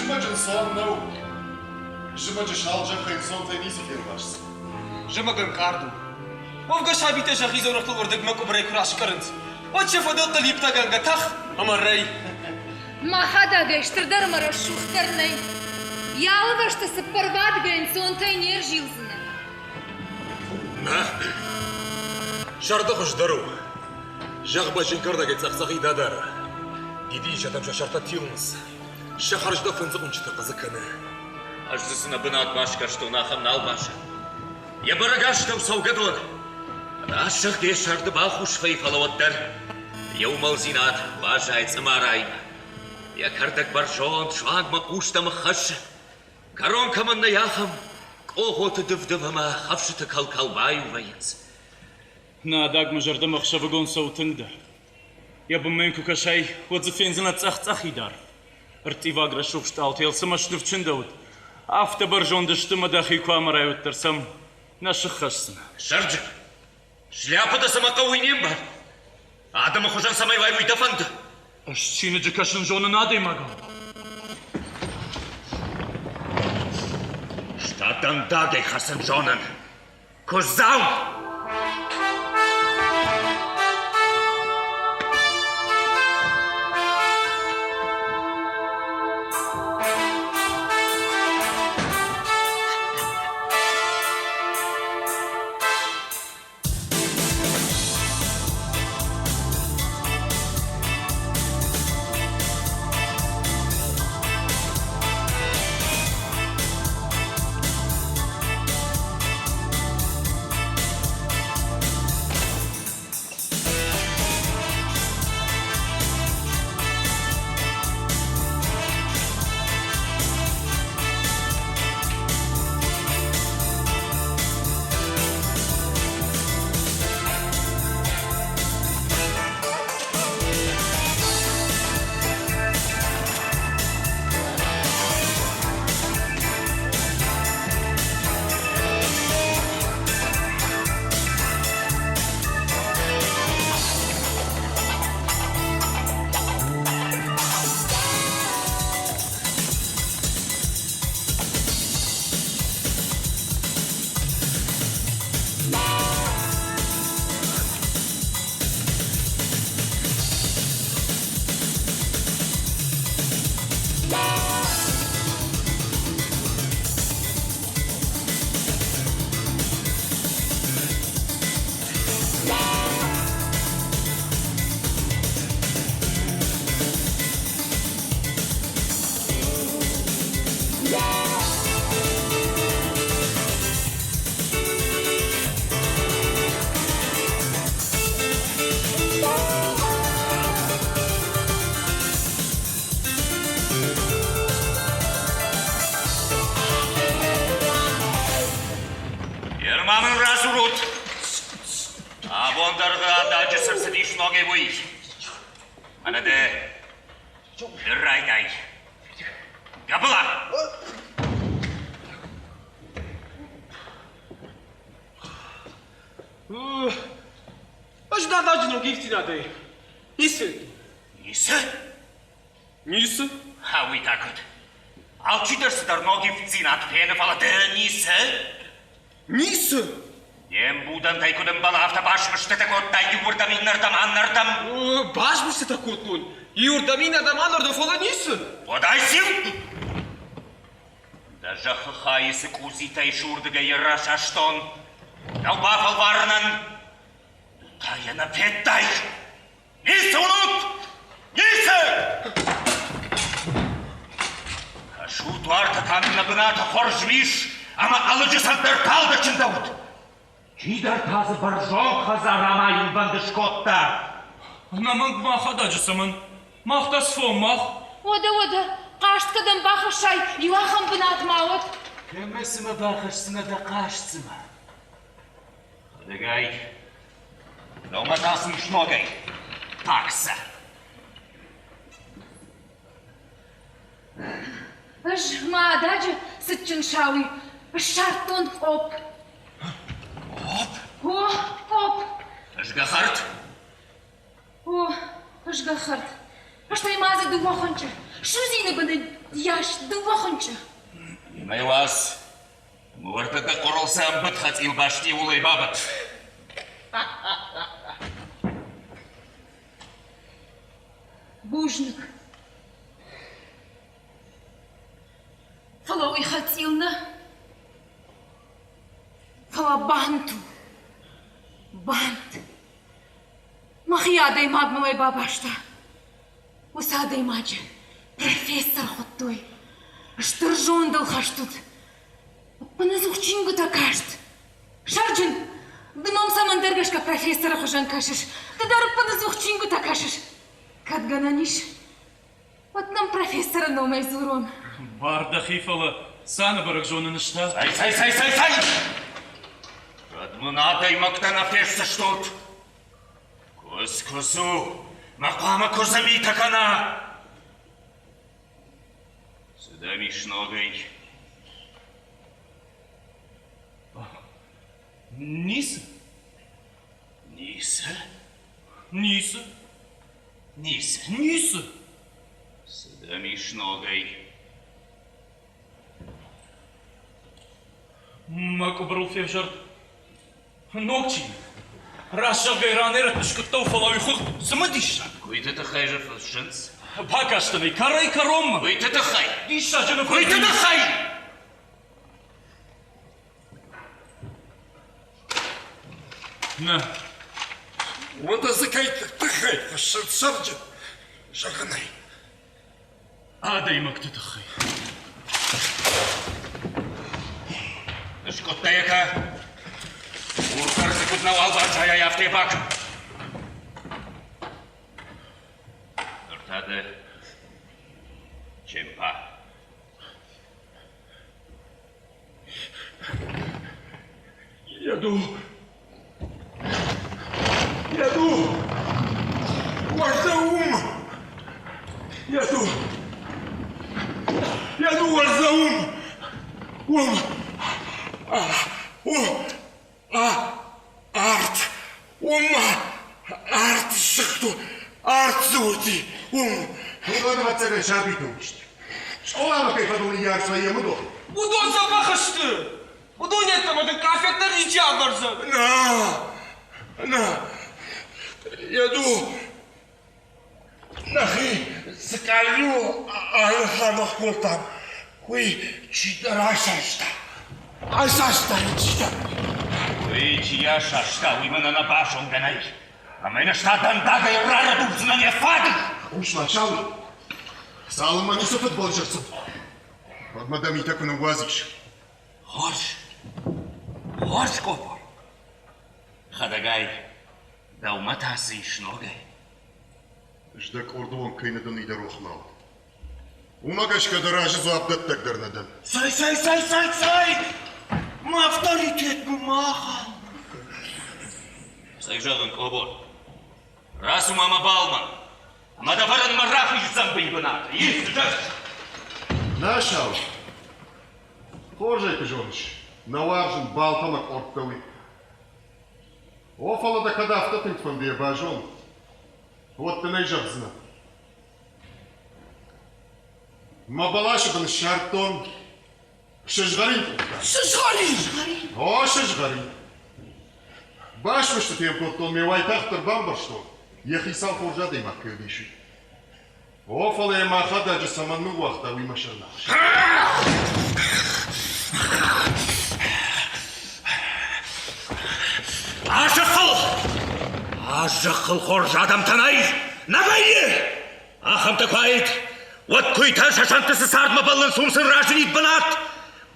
Зымӕджы нцон нӕу. Зымӕджы салд зӕххӕй ӕнцонтӕй ницы фервӕздзӕн. Зымӕг ӕнкъард у. Уӕвгӕ сабитӕ сӕхи дзоныгътыл уырдыгмӕ къуыбырӕй куы раскъӕрынц, уӕд сӕ фӕдыл хъыллиптӕгӕнгӕ тӕх ӕмӕ рӕй. Мӕхӕдӕгӕй стырдӕр ӕмӕ рӕсугъддӕр нӕй. Йӕ алывӕрсты цыппӕрвадыгӕй ӕнцонтӕй не рзилдзынӕ. Нӕ, сӕрды хуыздӕр у. Зӕгъ, бӕзджынкӕрдӕгӕй цъӕх-цъӕхид адары. Дидинджытӕм сӕ сӕртӕ тилынц. Сӕ хӕрздӕф фындзы хъуынчъыты хъыдзы кӕны. Ӕз дзы цы нӕ бынат басгӕрстон, ахӕм нал баззад. Йӕ бӕрӕг астӕу цӕугӕдон. Рӕсугъд йӕ сӕрды бахус фӕй, фӕлӕ уӕддӕр йӕ уымӕлдзинад баззайы цъымарайы. Йӕ кӕрдӕг бӕрзонд суанг мӕ хъустӕм ӕххӕссы. Кӕрон кӕмӕн нӕй, ахӕм къогъоты дыв-дыв ӕмӕ хӕфсыты кӕл-кӕл баиу вӕййынц. Нӕ адаг мӕ зӕрдӕмӕ ӕхсӕвыгон цӕуы тынгдӕр. Йӕ бынмӕ йын куы кӕсай, уӕд дзы фендзынӕ цъӕх-цъӕхид арв. Ӕрттиваг рӕсугъд стъалытӕ цыма снывчындӕуыд, афтӕ бӕрзонд сты мӕ дӕхи куы амарай, уӕддӕр сӕм нӕ сыххӕсдзынӕ. Сӕрджын, шляпӕ дӕ цӕмӕ хъӕуы, уый не мбарын. Адӕмы хуызӕн цӕмӕй уай, уый дӕ фӕнды? Ӕз чиныджы кӕсын зонын адӕймагау. Ӕз та дӕндагӕй хӕцын зонын. Куыдзау! Ма мын радзурут, абондӕргъы ададжы цы рцыдис ногӕй, уый. Ӕнӕ дӕ райдай. Гӕбыла! Ӕз дададжы ног ивддзинадӕй ницы. Ницы? Ницы. Ха, уый та куыд? Алчидӕр цыдӕр ног ивддзинад фены, фӕлӕ ды ницы? Ницы. Де мбудӕнтӕй куыд ӕмбӕлы, афтӕ басмыстытӕ кодтай иуырдӕм, иннӕрдӕм, аннӕрдӕм. Басмыстытӕ кодтон. Иуырдӕм, иннӕрдӕм, аннӕрдӕм, фӕлӕ ницы. Уӕд ай циу? Дӕ зӕххы хайы цы къудзитӕ ис, уырдыгӕй йӕ расастон. Дӕу бафӕлварынӕн ды та йӕ нӕ федтай. Ницы уынут! Ницы! Кӕсут, уартӕ та нын нӕ бынаты хорз ис, ӕмӕ ӕлыджы цӕндӕр талдӕ чындӕуыд. Чидӕр та дзы бӕрзонд хӕдзар амайынвӕнд скодта. Ӕнӕмӕнг мӕхӕдӕджы цӕмӕн? Мах та сфон, мах. Уӕдӕ, уӕдӕ, хъаст кӕдӕм бахӕссай, иу ахӕм бынат ма уӕд. Кӕмӕ цымӕ бахӕсдзынӕ дӕ хъаст цымӕ? Хӕдӕгай, дӕумӕ та цы ис ногӕй? Таксӕ. Ӕз мӕ ададжы цытджын сауи ссардтон къопп. Къопп? О, къопп. Ызгӕхӕрд? О, ызгӕхӕрд. Стӕй ма дзы дыууӕ хуынчъы. Судзины быны. Йас, дыууӕ хуынчъы. Мӕ уаз, уӕртӕ дӕ хъуырыл цы ӕмбыд хӕцъил баст и, уылӕй бабӕтт. Бузныг. Фӕлӕ уый хӕцъил нӕ, фӕлӕ бант у. Бант. Мӕхи адӕймаг мыл ӕй бабаста. Уыцы адӕймаджы профессор хуыдтой. Стыр зондыл хӕст уыд. Ӕппынӕдзух чингуытӕ каст. Сӕрджын, ды мӕм цӕмӕндӕр гӕсгӕ профессоры хуызӕн кӕсыс. Ды дӕр ӕппынӕдзух чингуытӕ кӕсыс. Кӕд гӕнӕн ис, уӕд нӕм профессоры номӕй дзурон. Бар дӕхи, фӕлӕ цаны бӕрӕг зонын ста. Цӕй, цӕй, цӕй, цӕй, цӕй! Кӕд мын адӕймӕгтӕ нӕ фестыстут? Куыдз куыдз у, мӕ хъуамӕ куыдзы митӕ кӕна! Цы дӕм ис ногӕй? Ницы. Ницы? Ницы. Ницы. Ницы. Цы дӕм ис ногӕй? Мӕ къуыбырыл февзӕрд ног чиныг. Рӕсугъдӕй ранӕй-рӕтты скъуыдтӕ фӕлӕ уый хыгъд цымыдиссаг. Куыйты тыххӕй же фыссынц? Бакастӕн ӕй кӕрӕй-кӕронмӕ. Куыйты тыххӕй! Диссаджы ныв. Куыйты тыххӕй! Нӕ. Уӕдӕ дзы кӕй тыххӕй фыссынц сӕвджын, зӕгъын ӕй. Адӕймӕгты тыххӕй. Скъуыдтӕ йӕ кӕ. Урсдӕр дзы куыд нӕуал баззайай, афтӕ бакӕн. Ныр та ды, Чемпа. Еду! Еду! Уӕртӕ уым! Еду! Еду, уӕртӕ уым! Уым! Уым! Арт! Уым арт ссыгъд! Арт дзы уыди! Уым! Уыдон, ӕвӕццӕгӕн, сабиты уыдысты. Скъоламӕ кӕй фӕдыл ныййарц вӕййӕм, уыдон. Уыдон дзӕбӕх сты! Уыдон йеддӕмӕ дын къафет дӕр ничи авӕрдзӕн. Нӕ! Нӕ! Еду! Нӕхи цы къалиу ӕрхӕрах кодтам, уый чидӕр асаста. Асаста йӕ чидӕр. Уый чи асаста, уый мын ӕнӕ базонгӕ нӕй. Ӕмӕ йын ӕз та дӕндагӕй рарӕдувдзынӕн йӕ фадыг. Хъус-ма, Сауи, цалынмӕ ницы фыдбылыз ӕрцыд, уӕдмӕ дӕ митӕ куы ныууадзис. Хорз, хорз, Къопор. Хӕдӕгай, дӕумӕ та цы ис ногӕй? Ӕз дӕ къорды онг кӕй нӕ дӕн, уый дӕ рох ма уӕд. Уымӕ гӕсгӕ дӕ разы дзуапдӕттӕг дӕр нӕ дӕн. Цӕй, цӕй, цӕй, цӕй, цӕй! Мӕ авторитет мын ма ахал. Цӕй зӕгъын, Къобор, рацу ма мӕ балмӕ, ӕмӕ дӕ вӕрӕнмӕ рахиз дзӕмбыйы бынаты. И, зӕгъ! Нӕ, Сау, хорз ӕй куы зоныс, нӕ уарзын балтӕ мӕ къордтӕ, уый. О, фӕлӕ дӕ кӕд афтӕ тынг фӕнды йӕ базон, уӕд дын ӕй зӕгъдзынӕн. Мӕ бӕласы бын ссардтон сызгъӕрин къухтӕ. Сызгъӕрин! О, сызгъӕрин! Басмыстытӕ йӕм кодтон, ме уайтагъддӕр бамбӕрстон, йӕ хицау хорз адӕймаг кӕй уыдис, уый. О, фӕлӕ йӕ мӕхӕдӕджы цӕмӕн ныууагъта, уый мӕ сӕр нӕ ахсы. А зӕххыл, а зӕххыл хорз адӕмтӕ нӕй, нӕ вӕййы! Ахӕмтӕ куы аид, уӕд куыйтӕ сӕ сӕнтты цы цардмӕ бӕллынц, уым сын разынид бынат.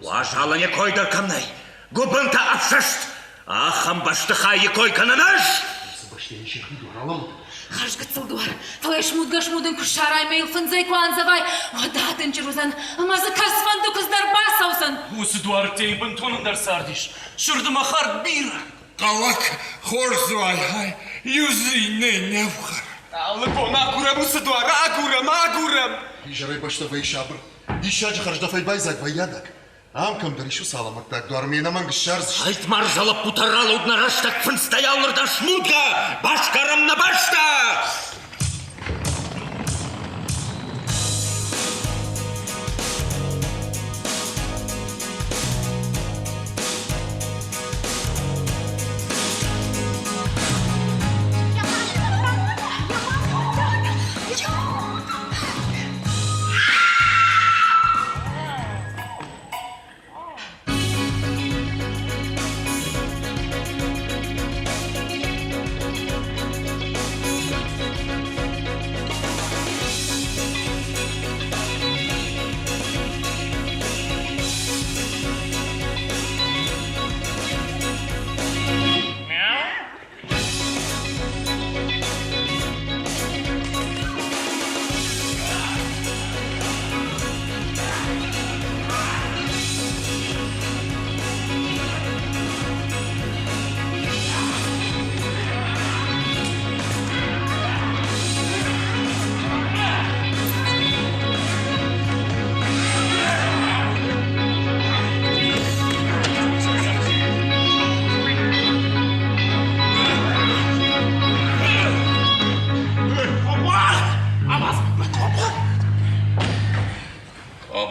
Уазалӕн йӕ кой дӕр кӕм нӕй, гуыбынтӕ ӕфсӕст. Ахӕм бӕстыхайы кой кӕнын ӕз! Уыцы бӕстӕйы сӕхи дуар аламӕт. Хӕрзгыццыл дуар, фӕлӕ смудгӕ-смудын куы ссарай мӕ йыл фындзӕй куы андзӕвай, уӕд адынджыр уыдзӕн ӕмӕ дзы кӕцфӕнды куыдз дӕр бацӕудзӕн. Уыцы дуӕрттӕй бынтон ӕндӕр цардис. Сырды мӕ хӕрд бирӕ. Хъӕлӕк хорз уай, иу дзы иннӕ не фхӕры. Алы бон агурӕм уыцы дуар, агурӕм, агурӕм! Изӕрӕй бӕстӕ вӕййы сабыр. Диссаджы хӕрздӕфӕй байдзаг вӕййы адаг. Ам кӕмдӕр ис уыцы алӕмӕттаг дуар, ме нӕмӕнг ссардзысты. Ӕйтмарза лӕппутӕ ралӕуд нӕ рӕстӕг фындзтӕй алырдӕм смудгӕ, басгарӕм нӕ бӕстӕ!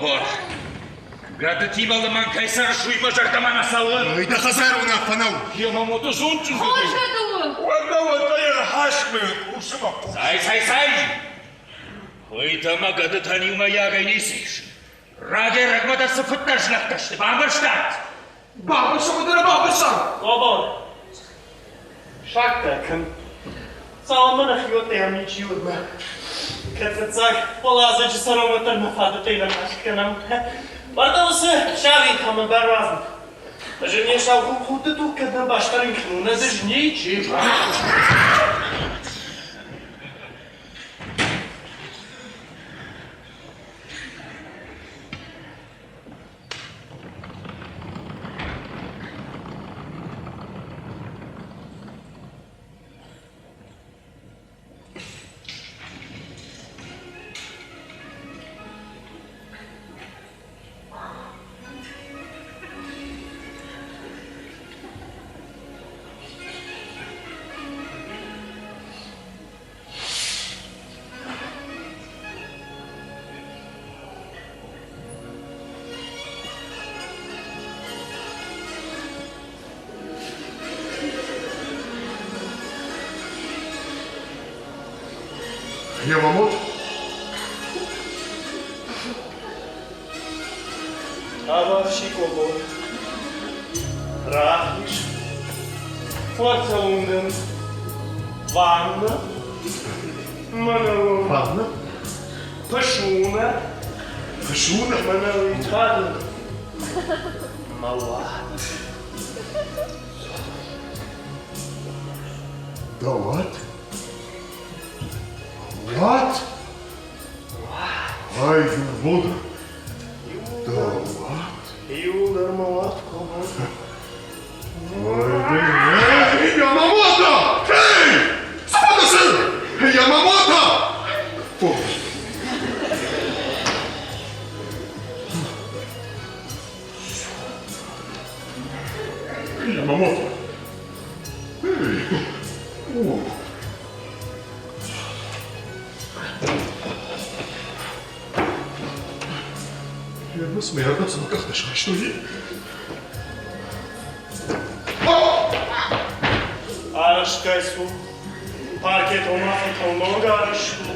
Къобор! Гӕдытимӕ лымӕн кӕй цӕрыс, уый мӕ зӕрдӕмӕ нӕ цӕуы. Уый дӕ хӕдзары уынаффӕ нӕу. Ямамото зондджын Хорз гӕды у! Уӕдӕ уӕдӕ йӕ ныхасмӕ хъусы мӕ хъус. Цӕй, цӕй, цӕй! Куыйтӕ ӕмӕ гӕдытӕн иумӕйагӕй ницы ис. Рагӕй-рӕгмӕ дӕр цы фыддӕр знӕгтӕ сты, бамбӕрстат? Бабыса уыдӕр бабыса! Къобор, сагтӕ кӕн. Цалынмӕ нӕхиуӕттӕй ам ничи уыд, кӕд фыццаг уӕладзыджы сӕрыл уӕддӕр нӕ фадӕттӕй нӕ маст кӕнӕм. Уӕдӕ уыцы сабитӕ мӕ баруадзут. Ӕз ын йӕ сау худты туг кӕд нӕ бастӕрын кӕнон, ӕз ыз ничи. Ямамот? Абафси къобор, рахиз, фӕцӕуын ванна, мӕнӕуы. Ванна? Пысуна. Пысуна? Мӕнӕуи та дын мӕ уат. Дӕ уат? Уат? Ай, иууылдӕр. Дӕ уат? Иууылдӕр мӕ уат куы Ямамото! Эй! Цы Ямамото! Ямамото! Эй! Мӕ ардӕм цыма къӕхтӕ схастой. Арӕзтгай цу, паркетон афонтыл ног арӕзт у.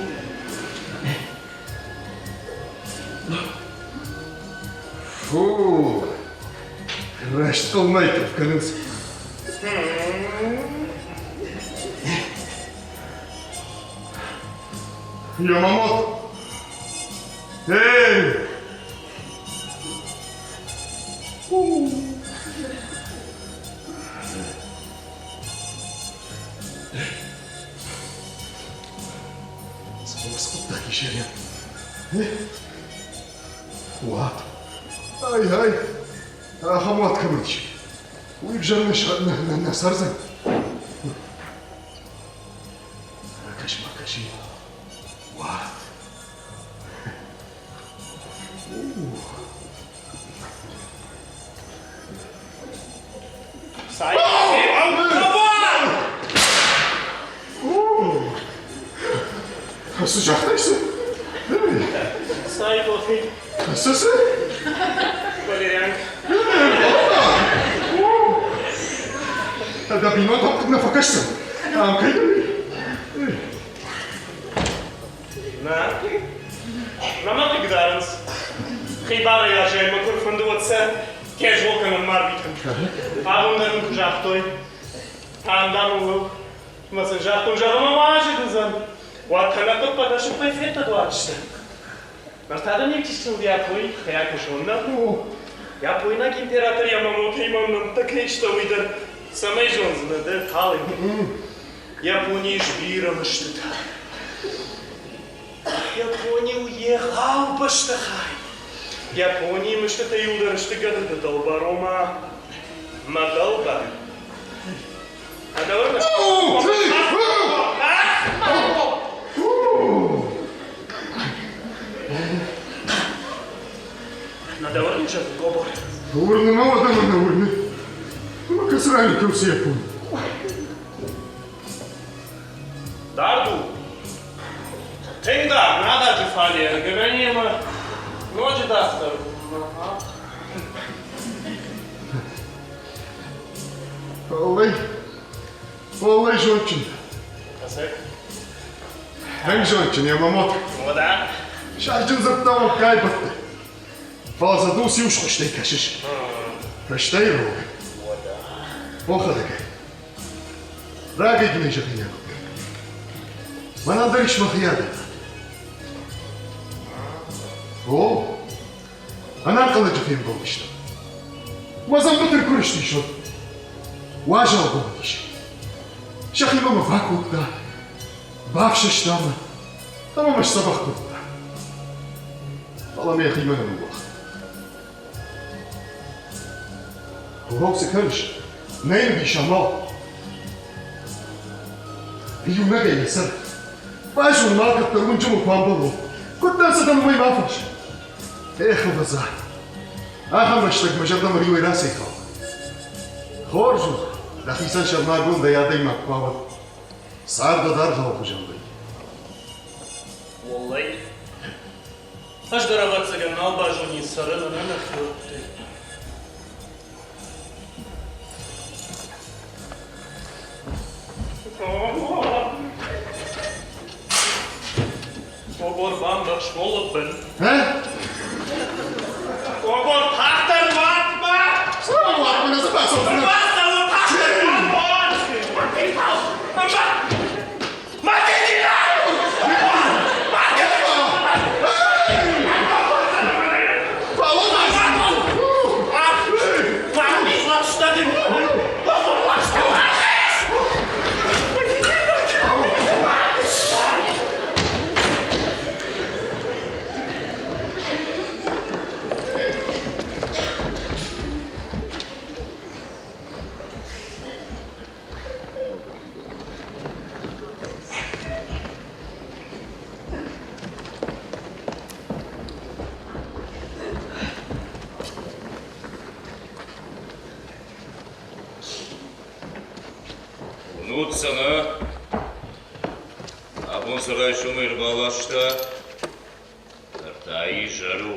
Фу, рӕстыл нӕй тыф кӕнынц. Ямамот! Эй! Цӕмӕ хъуыддаг ис Ерен? Уат. Ай-ай, ахӕм уат кӕмӕн ис? Уый взӕр нӕ цӕрдзӕн. Ракӕс-ма, кӕси. Уат. Цы загътай, цы? Цай, кофе. Цы, цы? Валерьян. Дӕ бинонтӕм куыд нӕ фӕкӕсдзӕн? Ам кӕй Нӕ, нӕ мӕ хъыгдарынц. Хибарӕй азӕй мӕ куы рфӕнды, уӕд сӕ тезгъо кӕнын ма рвитын. Абон дӕр ын куы загътой, ам, дам, ууыл. Ӕмӕ сын загътон, зӕгъы мӕ уазӕг уыдзӕн. Уӕд кӕнӕ хъӕлӕсыппӕй феддӕдуар сты. Ныр та дын иу Япони хӕкусон нӕ у. Япойнаг император Ямамотоимӕ нӕмттӕ кӕй сты, уый дӕр цӕмӕй зондзынӕ ды, талынг. Японийы ис бирӕ мыстытӕ. Япони у егъау бӕстыхай. Японийы мыстытӕ иуылдӕр сты гӕдыты дӕлбар, ома мӕ дӕлбар. Уырны мӕ уӕдӕ мӕ нӕ уырны. Ӕмӕ кӕцы ран кӕусы Япон? Дард у. Тынг дард, нададжы фале, гӕнӕн ӕмӕ Ноджы дарддӕр. Олай, олай зондджын. Кӕсӕг. Тынг зондджын, йӕ мамот. Уӕдӕ? Саджын дзырдта уӕггай бӕтты. Фӕлӕ дзы дус иу схуыстӕй кӕсыс. Фӕстӕйы рог. Охӕдӕгӕй. Рагӕй дын ӕй зӕгъинаг уыдтӕн. Мӕнӕн дӕр ис мӕхи адӕймаг. О, ӕнӕнхъӕлӕджы фембӕлдыстӕм. Мӕ дзӕмбыты ркуырыстис уӕд. Уазал бон уыдис. Сӕхимӕ мӕ бакодта, бафсӕста мӕ ӕмӕ мӕ сдзӕбӕх кодта. Фӕлӕ мӕ йӕхимӕ нӕ ныууагъта. Урок цы кӕныс? Нӕ йын ис амал. Иунӕгӕй нӕ цӕры. Базон, ма кӕддӕр уынджы мыл куы амбӕлон. Куыд дӕ цыдӕн, уымӕй ма фӕрс. Эх, ӕвӕдза, ахӕм рӕстӕг мӕ зӕрдӕмӕ риуӕй рацӕйхауд. Хорз у, дӕхицӕн сӕрмагондӕй адӕймаг куы уа, уӕд. Царды дӕргъау хуызӕн вӕййы. Уӕллӕй, ӕз дӕр ӕвӕццӕгӕн нал базонин цӕрын ӕнӕ нӕхиуӕттӕй. Къобор бамбӕхс голы бын. Къобор тагъддӕр уатмӕ! Цӕуӕн уатмӕ нӕ дзы бацӕудзынӕ. Бацӕуы тагъддӕр уатмӕ! Уынут сӕ, нӕ? Абон сӕ райсомӕй ӕрбаласта. Ныр та изӕр у.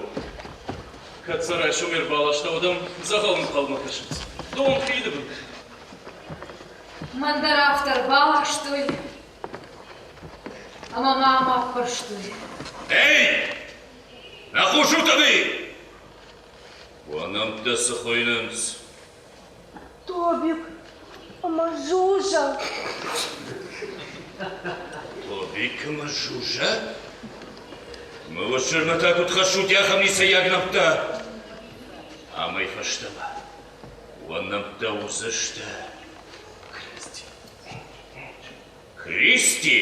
Кӕд сӕ райсом ӕрбаласта, уӕд ӕм дзӕгъӕл ӕнхъӕлмӕ кӕсынц. Дон хиды бын. Мӕн дӕр афтӕ ӕрбаластой ӕмӕ мӕ ам аппӕрстой. Эй! Нӕ хъусут ӕви? Уӕ нӕмттӕ цы хуыйнынц? Тобик ӕмӕ Жужа. Тобик ӕмӕ Жужа? Мӕ уӕ сӕрмӕ та куыд хӕссут ахӕм ницӕйаг нӕмттӕ? Амӕй фӕстӕмӕ уӕ нӕмттӕ уыдзысты Кристи. Кристи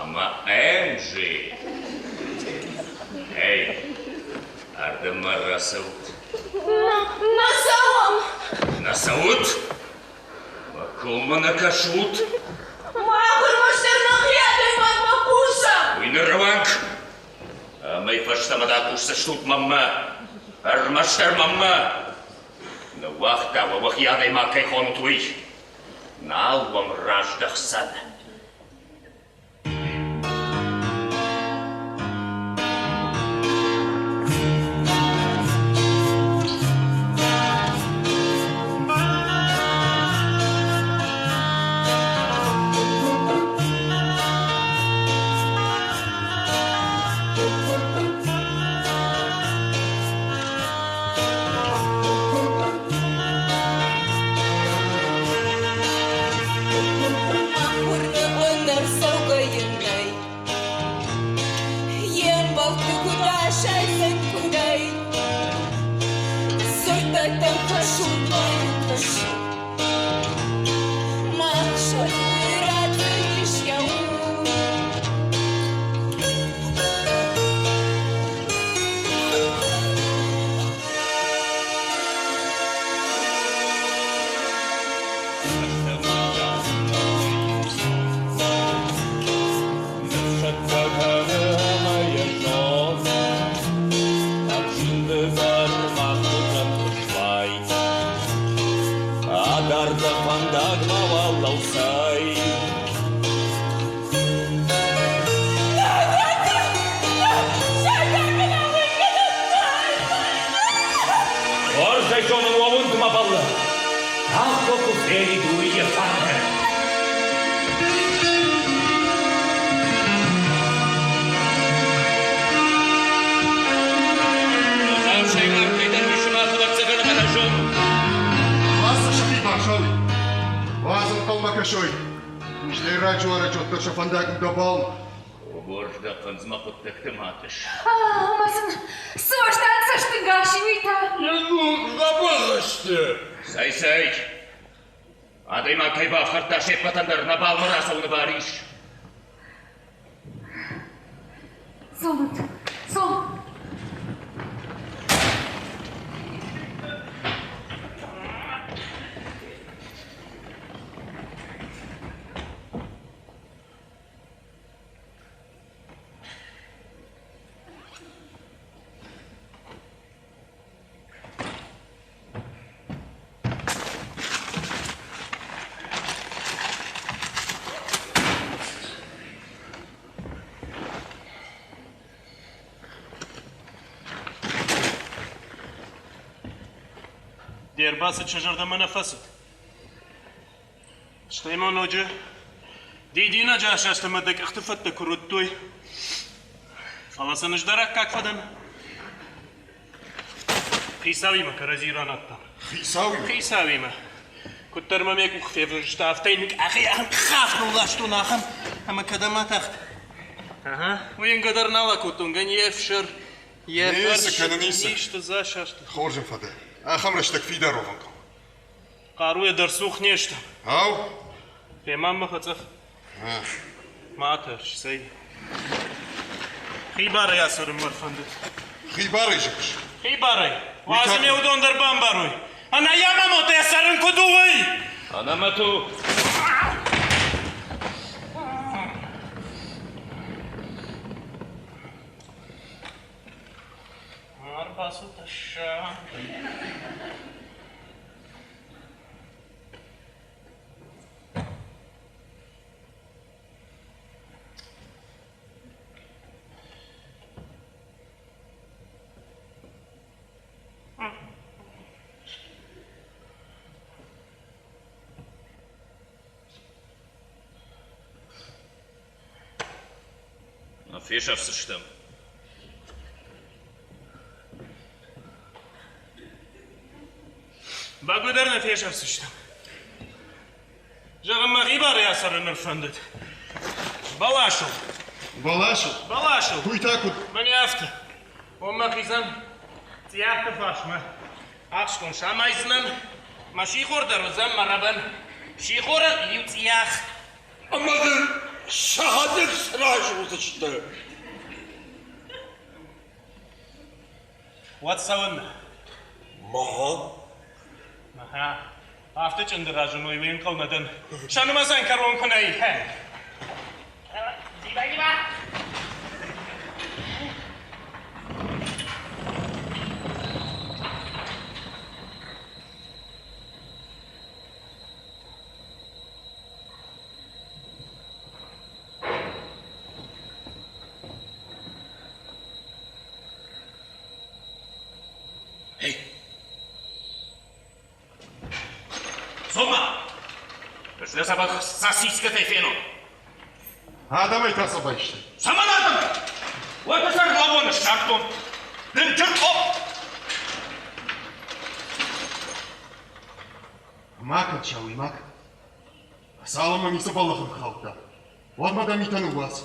ӕмӕ Энджи. Эй, ардӕм ма рацӕут. Нӕ цӕуӕм! Нӕ цӕут? Мӕ коммӕ нӕ кӕсут? Мах ӕрмӕстдӕр нӕхи адӕймагмӕ хъусӕм! Уый нырванг! Амӕй фӕстӕмӕ дӕ хъусдзыстут мӕнмӕ! Ӕрмӕстдӕр мӕнмӕ! Ныууагъта уӕ уӕхи адӕймаг кӕй хонут, уый! Нал уӕм раздӕхдзӕн! ӕнхъӕлмӕ кӕсой, стӕй раджы-ӕрӕджы уӕддӕр сӕ фӕндаг у дӕ балмӕ. О, хорз, дӕ фындзмӕ хъуыддӕгты ма тъысс. Ӕмӕ сын цы уӕздан цӕстынгас и, уый та? Габӕгъысты! Цӕй, цӕй! Адӕймаг кӕй бафхӕрдта, се ппӕтӕн дӕр нӕ балмӕ рацӕуыны бар ис. Цомут, цом! Де рбацыд сӕ зӕрдӕмӕ нӕ фӕцыд. Стӕй ма ноджы дидинӕджы асӕст ӕмӕ дӕ къӕхты фӕдтӕ куы рыдтой. Фӕлӕ сын ӕз дӕр аккаг фӕдӕн. Хицауимӕ кӕрӕдзи ранадтам. Хицауимӕ? Хицауимӕ. Куыддӕр мӕм йӕ къух февзӕрста, афтӕ йын къахӕй ахӕм къах нылластон, ахӕм, ӕмӕ кӕдӕм атахт. Ага, уыйӕнгӕ дӕр нал акодтон, гӕн йе фсӕр, йе Ницы кӕны, ницы. Исты засаст. Хорз ын фӕдӕ. Ахӕм рӕстӕг фидар уӕвын хъӕуы. Хъаруйӕ дӕр цух не стӕм. Ау? Фемӕм мӕ фӕцӕф. Ма тӕрс, цӕй. Хибарӕй ацӕрын мӕ ӕрфӕндыд. Хибарӕй зӕгъыс? Хибарӕй. Уадз ӕмӕ уыдон дӕр бамбарой. Ӕнӕ Ямамотӕ цӕрын куыд у, уый! Ӕнӕмӕт у. Ӕрбацу тӕссаг. Фесӕфдзыстӕм. Бӕгуыдӕр нӕ фесӕфдзыстӕм. Зӕгъын, мӕ хибарӕй ацӕрын ӕрфӕндыд. Бӕласыл. Бӕласыл? Бӕласыл. Уый та куыд? Мӕнӕ афтӕ. О, мӕхицӕн цъиахты фарсмӕ ахстон самайдзынӕн. Мӕ сихор дӕр уыдзӕн мӕ рӕбын. Сихорӕн иу цъиах. Ӕмӕ дын сӕхӕдӕг сразы уыдзысты. Уӕд цӕуыннӕ? Мӕ? Мӕ. Афтӕ чъынды разыной, уый ӕнхъӕл нӕ дӕн. Сӕ нымӕцӕн кӕрон куы нӕй. Дзиба-дзиба! Эй! Цома! Ӕз дӕ дзӕбӕх сосискӕтӕй фенон. Адӕмӕй та цы байстай? Цӕмӕн адӕм? Уӕдӕ сӕргълӕууӕн ссардтон. Дынджыр къопп! Ма кӕд, Сауи, ма кӕд. Цалынмӕ ницы бӕллӕх ӕрхаудта, уӕдмӕ дӕ митӕ ныууадз.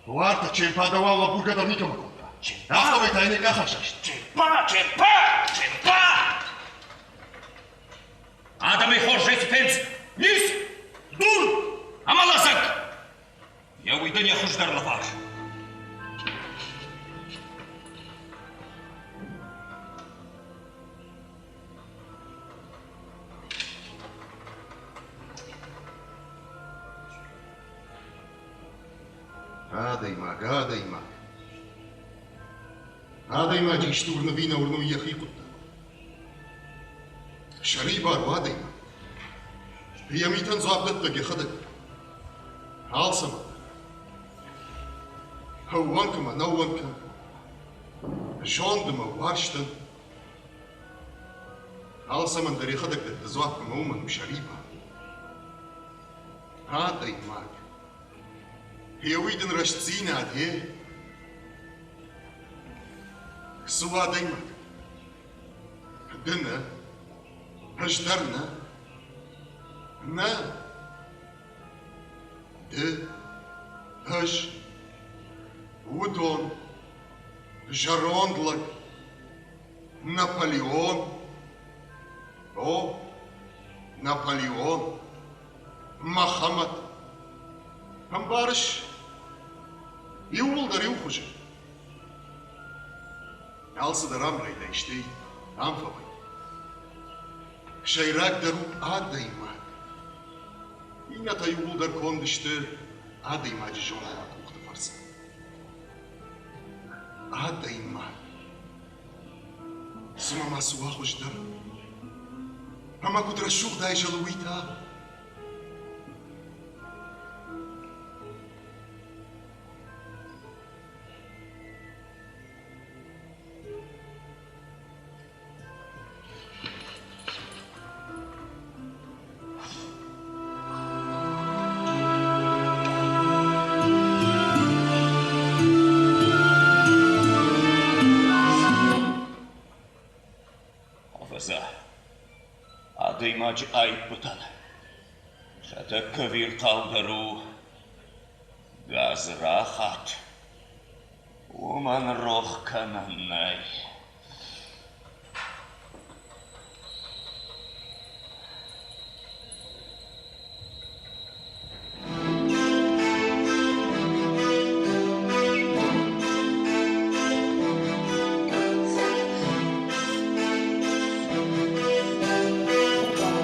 Уартӕ Чемпа дӕуау лӕбургӕ дӕр никӕмӕ кодта. Афтӕмӕй та йын йӕ къах асаст. Чемпа, Чемпа, Чемпа! Адӕмӕй хорзӕй цы фендз, низ, дур ӕмӕ лӕдзӕг. Йӕ уый дын йӕ хуыздӕр лӕвар. Адӕймаг, адӕймаг. Адӕймаджы исты уырны ӕви нӕ уырны, уый йӕхи хъуыддаг у. Сӕрибар у адӕймаг. Йӕ митӕн дзуапдӕттӕг йӕхӕдӕг. Алцӕмӕн дӕр. Ӕууӕнк ӕмӕ ӕнӕууӕнкӕн, зонд ӕмӕ уарзтӕн. Алцӕмӕн дӕр йӕхӕдӕг дӕтты дзуапп ӕмӕ уымӕн у сӕрибар. Адӕймаг. Гъе уый дын рӕстдзинад, гъе? Цы у адӕймаг? Ды нӕ, ӕз дӕр нӕ. Нӕ! Ды, ӕз, уыдон, зӕронд лӕг, Наполеон. О, Наполеон, Мӕхӕмӕт. Ӕмбарыс, иууылдӕр иу хуызы. Алцыдӕр ам райдай, стӕй ам фӕвӕййы. Сӕйрагдӕр у адӕймаг. Иннӕтӕ иууылдӕр конд сты адӕймаджы зонд ӕмӕ къухты фӕрцы. Адӕймаг. Цымӕ ма цы уа хуыздӕр? Ӕмӕ куыд рӕсугъд айзӕлы уый та? Ӕвӕдза, адӕймаджы аиппытӕн сӕ тӕккӕ вирхъаудӕр у гадзрахат. Уымӕн рох кӕнӕн нӕй.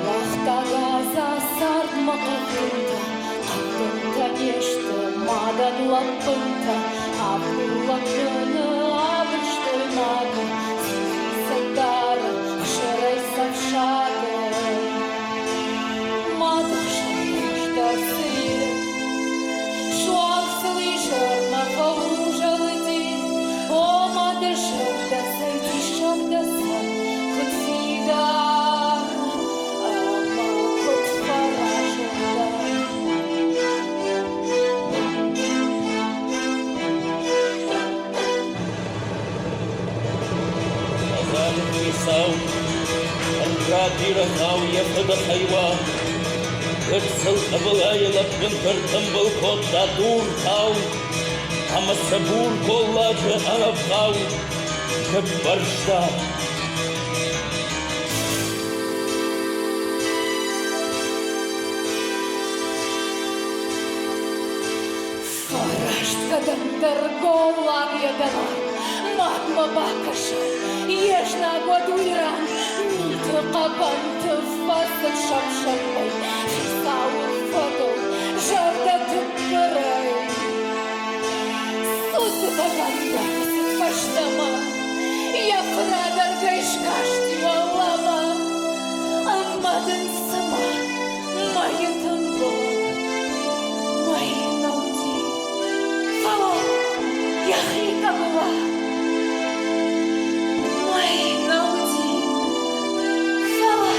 Уагъта гадза цардмӕ хъӕвдынтӕ, хъӕвдынтӕ не сты мадӕн лӕппынтӕ, Абдулла-кӕны абырстой мады, цъитисӕй дары, хсырӕй сӕ фсады. Мады хсӕн хуыздӕр цы и? Суанг сыл изӕрмӕ фӕузӕлыди, О, мады зӕрдӕ, цӕй диссаг дӕ сӕр, куыд фидар ӕмӕ куыд фӕразон дӕ. Хӕдзары хицау ӕрра бирӕгъау йӕ фыдыхӕй уа, гыццыл къӕбылайы лӕппынты ртымбыл кодта дуртау ӕмӕ сӕ бур голладжы ӕнӕвгъау ныппӕрста. Фараст кӕдӕмдӕр голлаг йӕ дӕларм мадмӕ бакӕсы, йе знаг уӕд уый ран миты хъӕбӕнты фӕцыд сӕпп-сӕппӕй, хицауы фӕдыл зӕрдӕ тыппырӕй. Судзы бӕгӕндӕ цыд фӕстӕмӕ, йӕ фырадӕргӕй скасти уӕлӕмӕ, ӕмӕ дын цыма мӕйы тымбылӕг мӕй нӕ уыди, фӕлӕ йӕхи къӕбыла. Мӕй нӕ уыди, фӕлӕ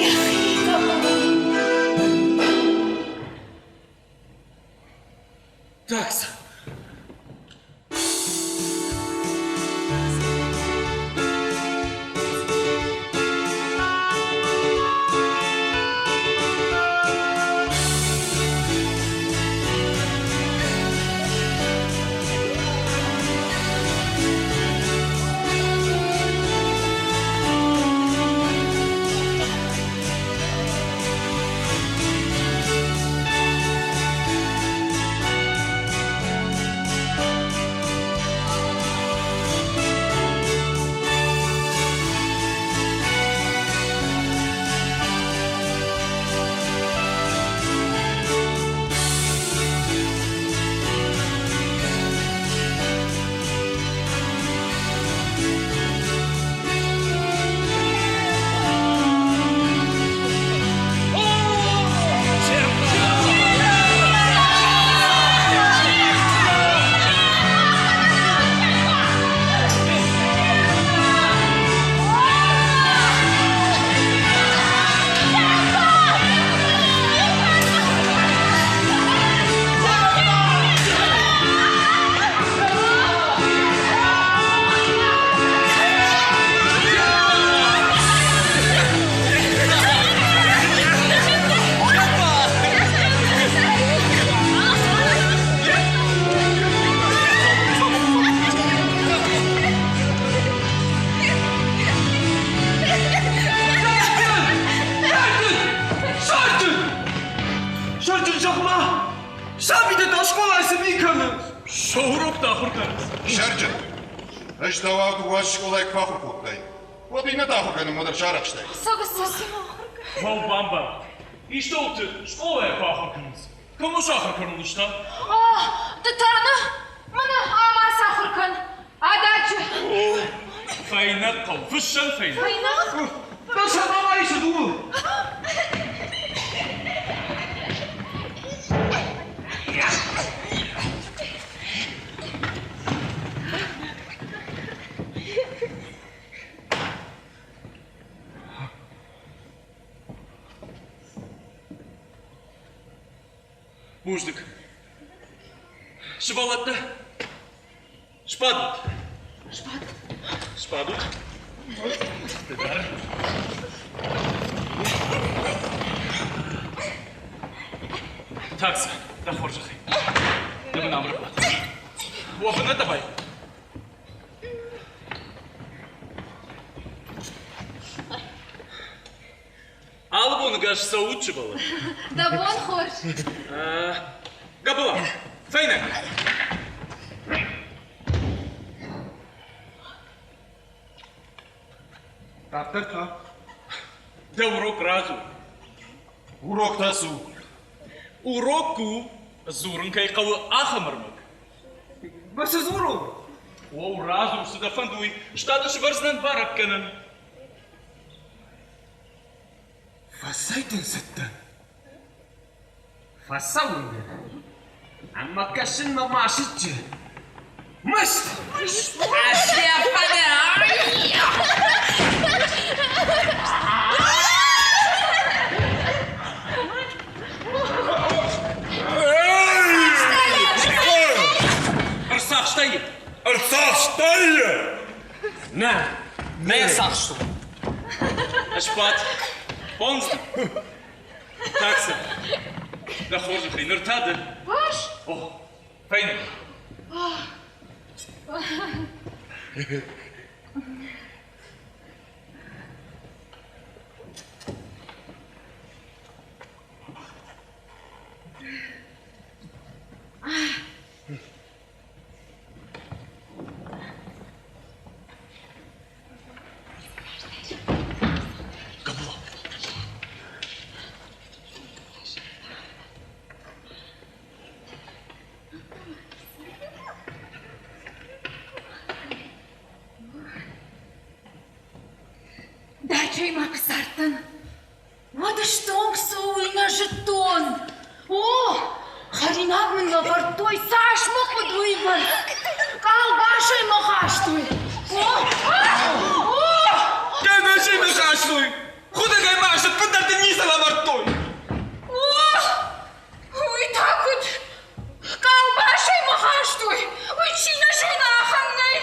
йӕхи къӕбыла. Такса. Сӕ уроктӕ ахуыр кӕнынц. Сӕрджын, ӕз дӕуау дыууӕ скъолайы куы ахуыр кодтаин, уӕд иннӕты ахуыр кӕнынмӕ дӕр сарӕхстаин. Мӕу бамбар, истӕуылты скъолайы куы ахуыр кӕнынц, кӕм ус ахуыр кӕнын уыс та? О, ды та нӕ, мӕнӕ ам ацахуыр кӕн, ададжы. О, фӕйнӕг хъӕуы, фыссӕн фӕйнӕг. Фӕйнӕг? Дӕ сӕрмӕ ма исыд ууыл. Бузныг. Сывӕллӕттӕ, сбадут. Сбадут. Сбадут. Ды дӕр. Такса, дӕ хорзӕхӕй. Дӕ мын амрӕбат. Уӕ бынӕттӕ бай. Алы боныгӕс цӕут сывӕллӕттӕ. Дӕ бон хорз. Гӕбыла, фӕйнӕг. Дарддӕр та? Дӕ урок радзур. Урок та цы у? Урок у, дзурын кӕй хъӕуы, ахӕм ӕрмӕг. Ма цы дзурон? О, радзур, цы дӕ фӕнды, уый. Стады сывӕрдзынӕн бӕрӕггӕнӕн. Фӕцӕй дын цыдтӕн. Фӕцӕуын дын. Ӕмӕ кӕсын мӕ мӕсыджы. Мыст! Ӕрцахстай йӕ! Ӕрцахстай йӕ! Нӕ, нӕ йӕ цахстон. Сбад. Фондз. Такса. Дӕ хорзӕхӕй, ныр та ды. Ӕз? О, фӕйнӕг. Дачӕйы ма куы цардтӕн, уӕд стонг цы у, уый нӕ зыдтон. О, хӕринаг мын лӕвӕрдтой, цас мӕ хъуыд, уыйбӕрц. Къалбасӕй мӕ хастой. О, о! Къалбасӕй мӕ хастой? Худӕгӕй ма ӕппындӕр дын ницы лӕвӕрдтой. О, уый та куыд? Къалбасӕй мӕ хастой? Уый чи нӕ зоны, ахӕм нӕй.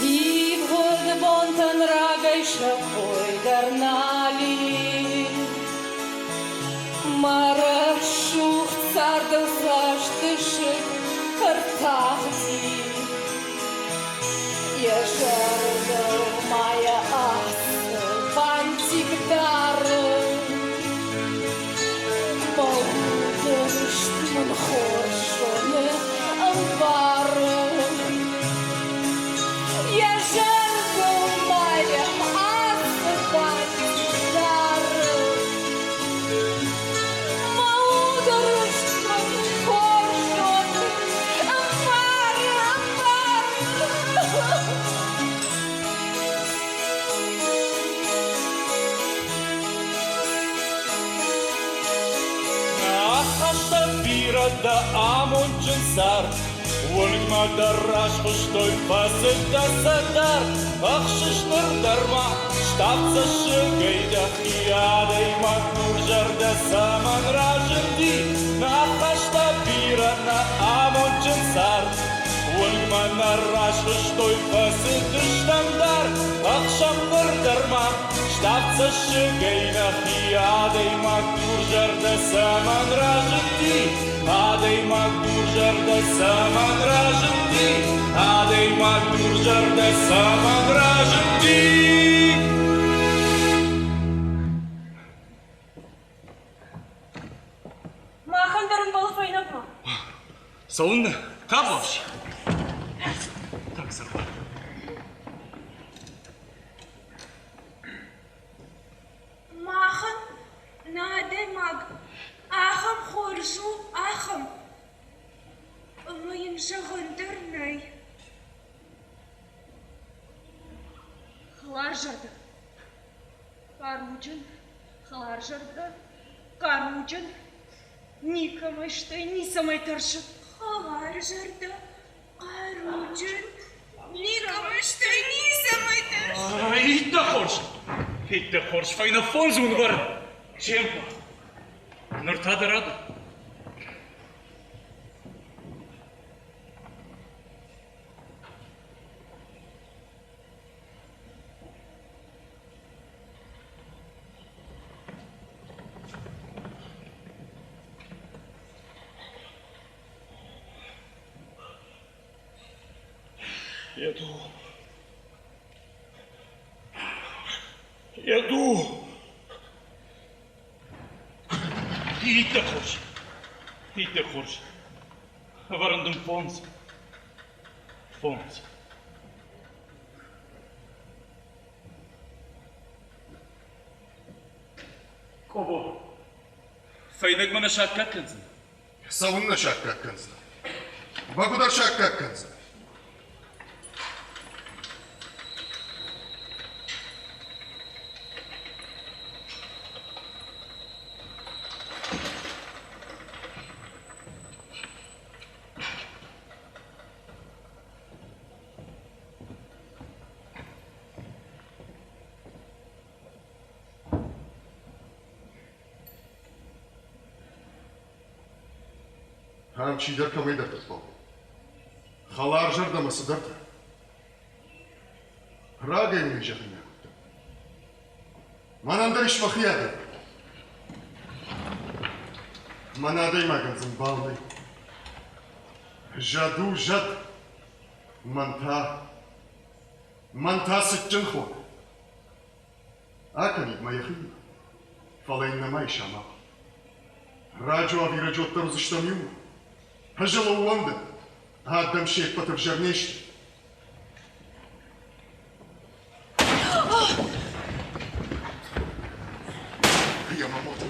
Ивгъуыд бонтӕн рагӕй сӕ кой дӕр нал и. Мӕ рӕсугъд цардыл цӕстысыг ӕртагъди. Йӕ зӕрдыл ма йӕ ацы бантик дары. Мӕ уды рыст мын хорз зоны, ӕмбары. Йӕ зӕрдыл ма йӕ ацы бантик дары. Мӕ уды рыст мын хорз зоны, ӕмбары, ӕмбары. Ахаста бирӕ дӕ амондджын цард, Уынгмӕ дӕр расхуыстой, фӕцыд дӕ цӕдӕр, Ӕхсыс ныр дӕр ма ставд цӕссыгӕй дӕхи адӕймаг дурзӕрдӕ цӕмӕн разынди? Нӕ ахаста бирӕ нӕ амондджын цард, Уынгмӕ нӕ расхуыстой, фӕцыдыстӕм дӕр, Ӕхсӕм ныр дӕр ма. Ставд цӕссыгӕй нӕхи адӕймаг дурзӕрдӕ цӕмӕн разынди? Адӕймаг дурзӕрдӕ цӕмӕн разынди? Адӕймаг дурзӕрдӕ цӕмӕн разынди? Махӕн дӕр ӕмбӕлы фӕйнӕгмӕ. Цӕуыннӕ? Табуафси. Так сырба. Махӕн нӕ адӕймаг ахӕм хорз у, ахӕм, ӕмӕ йын зӕгъӕн дӕр нӕй. Хӕларзӕрдӕ, хъаруджын, хӕларзӕрдӕ, хъаруджын, никӕмӕй стӕй ницӕмӕй тӕрсы. Хӕларзӕрдӕ, хъаруджын, никӕмӕй стӕй ницӕмӕй тӕрсы. Иттӕг хорз, иттӕг хорз, фӕйнӕ фондз уынвӕр. Чемпа, ныр та дӕ рады. Еду. Еду. Иттӕг хорз. Иттӕг хорз. Ӕвӕрын дын фондз. Фондз. Къобо, фӕйнӕгмӕ нӕ саккаг кӕндзынӕ? Цӕуыннӕ саккаг кӕндзынӕ? Бӕгуыдӕр саккаг кӕндзынӕ. Ам чидӕр кӕмӕйдӕрты хъӕуы. Хӕларзӕрдӕмӕ цыдӕртӕ. Рагӕй уын зӕгъинаг уыдтӕн. Мӕнӕн дӕр ис мӕхи адӕм. Мӕн адӕймагӕн дзы ӕмбал нӕй. Зӕд у зӕд, мӕн та, мӕн та цытджын хо. Акӕнид мӕ йӕхимӕ, фӕлӕ йын нӕма ис амал. Раджы ӕви рӕджы уӕддӕр уыдзыстӕм иумӕ. Ӕз ыл ӕууӕндын, адӕм се ппӕт ӕвзӕр не сты. Ямамото.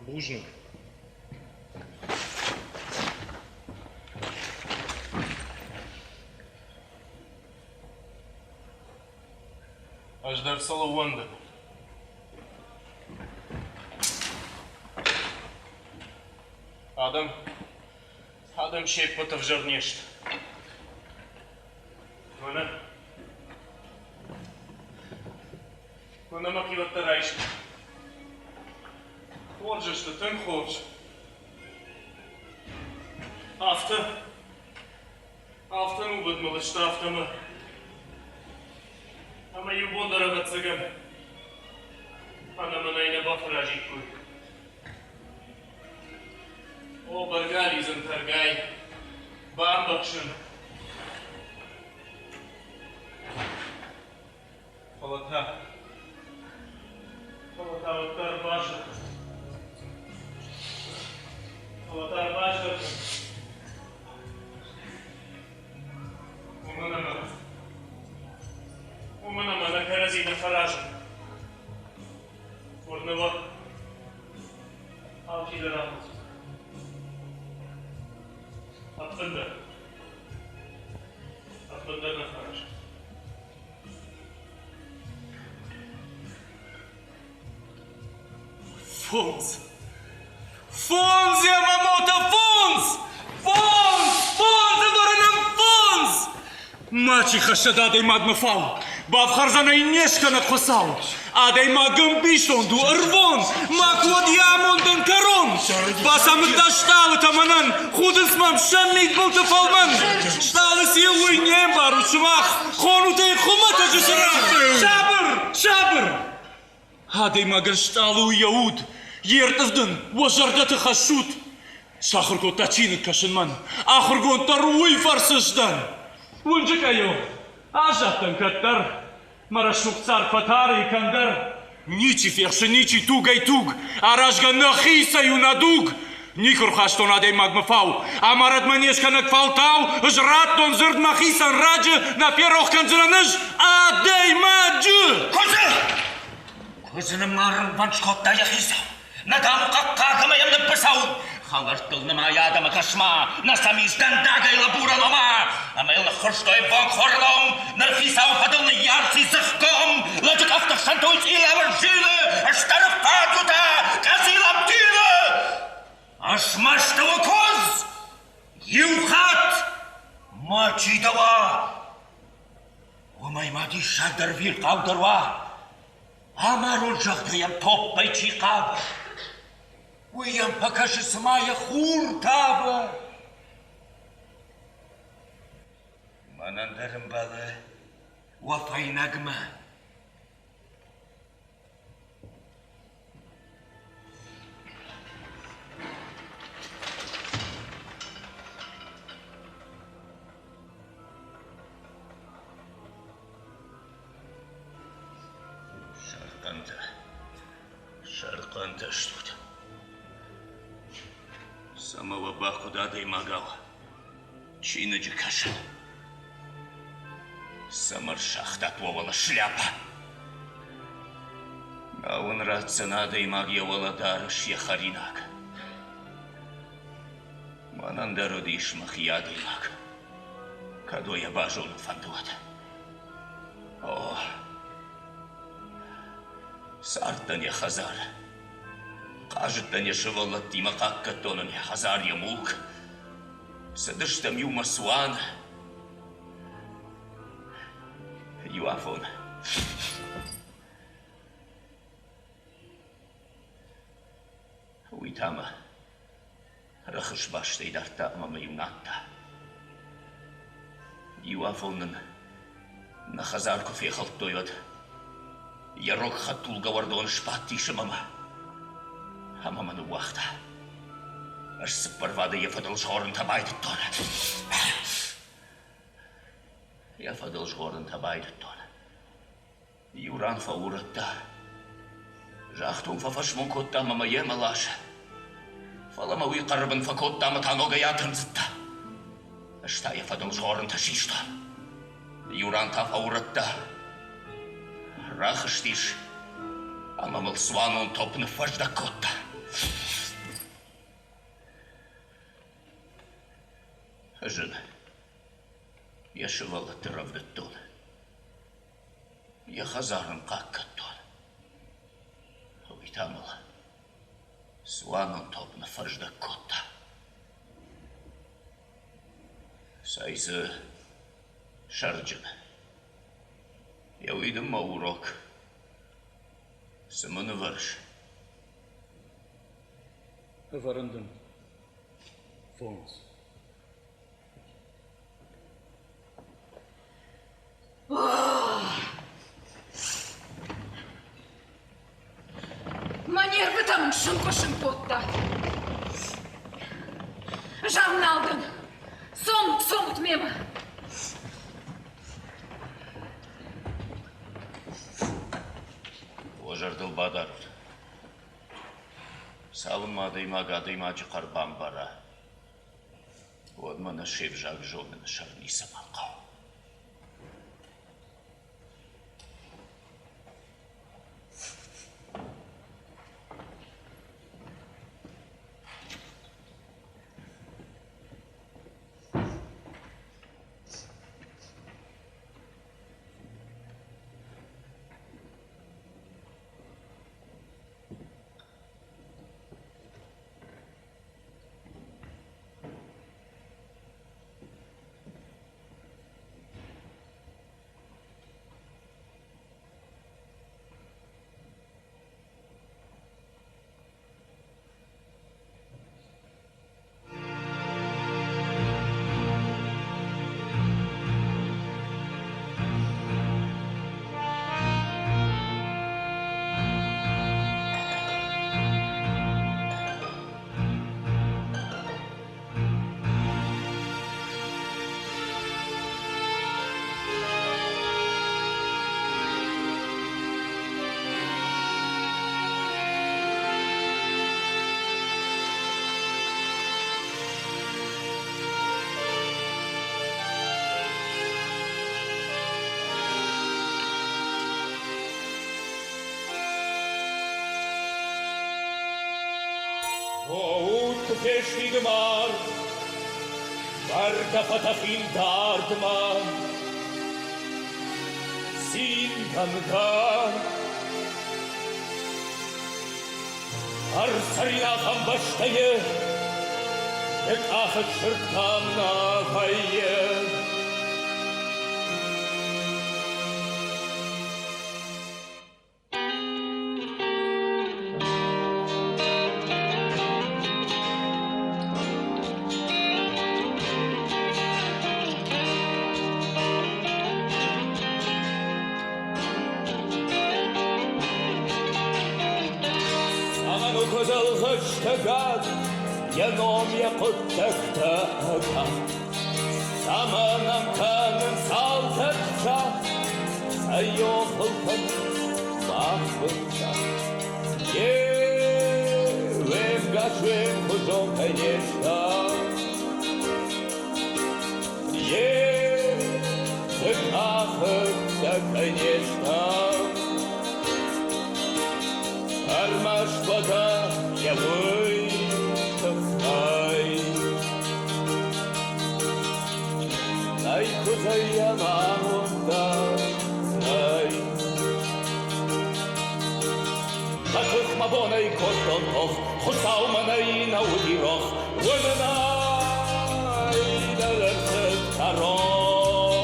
Бузныг. Ӕз дӕр сыл ӕууӕндын. Адӕм, адӕм се ппӕт ӕвзӕр не сты. Мӕнӕ, мӕнӕ мӕхиуӕттӕ райсты. Хорз сты, тынг хорз. Афтӕ, афтӕ нувыд мыл сты, афтӕ мӕ. Ӕмӕ иу бон дӕр, ӕвӕццӕгӕн, ӕнӕ мӕнӕй нӕ бафӕразиккой. О, бӕргӕ лидзын тӕргай, бамбӕхсын. Фӕлӕ та, фӕлӕ та уӕддӕр баздӕхт. Фӕлӕ та ӕрбаздӕхт. Уымӕн ӕмӕ, уымӕн ӕмӕ нӕ кӕрӕдзи нӕ фӕразӕм. Уырны уӕ, алчидӕр амонд. Ӕппындӕр. Ӕппындӕр. Фондз. Фондз, Ямамото, фондз! Фондз! Фондз ӕвӕрынӕн фондз! Мачи хӕссӕд адӕймагмӕ фау, бафхӕрдзӕн ӕй не скӕнӕг Хуыцау. Адӕймаг ӕмбисонд у, ӕрвон, макуы уӕд йӕ амондӕн кӕрон. Бацамыдта стъалытӕ мӕнӕн, худынц мӕм сӕ мидбылты фӕлмӕн. Стъалы циу, уый не мбарут сымах, хонут ӕй хуымӕтӕджы цырагъ. Сабыр, сабыр! Адӕймагӕн стъалы у йӕ уд, йе ртъывд ын уӕ зӕрдӕты хӕссут. Сахуыр кодта чиныг кӕсын мӕн, ахуыргонд дӕр уый фӕрцы сдӕн. Уынджы къӕйыл аззадтӕн кӕддӕр, мӕ рӕсугъд цард фӕтары и кӕмдӕр. Ничи фехсы, ничи тугӕй туг, аразгӕ нӕхицӕй у нӕ дуг. Никуы рхастон адӕймагмӕ фау, амарӕд мӕ не скӕнӕг фӕлтау, ӕз радтон дзырд мӕхицӕн раджы, нӕ ферох кӕндзынӕн ӕз адӕймаджы! Куыдзы! Куыдзы ныммарынвӕнд скодта йӕ хицау. Нӕ дам хъӕхъхъаг ӕмӕ йӕм ныббыцӕу. Хӕлӕрттыл нымайы адӕмы кӕсма, нӕ сӕм ис дӕндагӕй лӕбурӕн ома. Ӕмӕ йыл ныххуырстой богхорном, ныр хицауы фӕдыл ныййарц и дзыхгом, лӕджы къӕхты хсӕнты уый цъилау зилы, стӕры фадгуытӕ, къӕдзилӕп тилы. Ӕсмӕсты у куыдз! Иу хатт мачи дӕ уа, уымӕй ма диссагдӕр вирхъаудӕр уа. Амарон, зӕгъгӕ йӕм топпӕй чи хъавы, уый йӕм фӕкӕсы, цыма йӕ хур тавы. Мӕнӕн дӕр ӕмбӕлы уӕ фӕйнӕгмӕ. Сӕрхъӕнтӕ, сӕрхъӕнтӕ стут. Цӕмӕ уӕ бахъуыд адӕймагау чиныджы кӕсын? Цӕмӕ рсагътат уӕ уӕлӕ шляпӕ? Нал ын ратдзӕн адӕймаг йӕ уӕлӕдарӕс, йӕ хӕринаг. Мӕнӕн дӕр уыдис мӕхи адӕймаг. Кӕд уӕ йӕ базонын фӕнды, уӕд. О, цардтӕн йӕ хӕдзары. Хъазыдтӕн йӕ сывӕллӕттимӕ, хъахъхъӕдтон ын йӕ хӕдзар, йӕ мулк. Цыдыстӕм иумӕ цуаны. Иу афон. Уый та мӕ рӕхысбастӕй дардта ӕмӕ мӕ-иу надта. Иу афон нын нӕ хӕдзар куы фехӕлдтой, уӕд йӕ рог хӕдтулгӕ уӕрдоны сбадтис ӕмӕ мӕ ӕмӕ мӕ ныууагъта. Ӕз цыппӕрвадӕй йӕ фӕдыл згъорынтӕ байдыдтон. Йӕ фӕдыл згъорынтӕ байдыдтон. Иу ран фӕурӕдта. Загътон, фӕфӕсмон кодта ӕмӕ мӕ йемӕ ласы. Фӕлӕ мӕ уый хъӕры бын фӕкодта ӕмӕ та ногӕй атындзыдта. Ӕз та йӕ фӕдыл згъорынтӕ систон. Иу ран та фӕурӕдта. Рахызтис ӕмӕ мыл цуанон топп ныффӕздӕг кодта. Ӕз ын йӕ сывӕллӕтты рӕвдыдтон. Йӕ хӕдзар ын хъахъхъӕдтон. Уый та мыл цуанон топп ныффӕздӕг кодта. Цӕй дзы сӕрджын. Йӕ уый дын мӕ урок. Цы мын ӕвӕрыс? Ӕвӕрын дын фондз. Мӕ нервытӕ мын сынкъуысын кодта. Зӕгъ нал дын. Цомут, цомут мемӕ. Уӕ зӕрдыл бадарут, цалынмӕ адӕймаг адӕймаджы хъӕр бамбара, уӕдмӕ нӕ се взаг зоныны сӕр ницӕмӕн хъӕуы. О, уд куы фестид мард, бӕргӕ фӕтӕхин дардмӕ. Цингӕнгӕ ӕрцӕрин ахӕм бӕстӕйы, йӕ къахы сырд кӕм нӕ вӕййы. Ӕлгъыстӕгад, йӕ ном, йӕ хъуыддӕгтӕ ӕгад. Цӕмӕн ӕм кӕнынц алдӕттӕ, цӕй охыл кӕнынц мах бынтӕ? Е, уе мгас уе мхуызон кӕй не стӕм. Е, дыкъахыгтӕ кӕй не стӕм. Ӕрмӕст уӕдӕ йӕ уый тыххӕй. Нӕй куыдзӕй йӕм амонд дӕр, нӕй. Мӕ тых мӕ бонӕй кодтон тох, Хуыцау мӕнӕй нӕ уыди рох, уымӕн ӕй дӕр ӕрцыд кӕрон.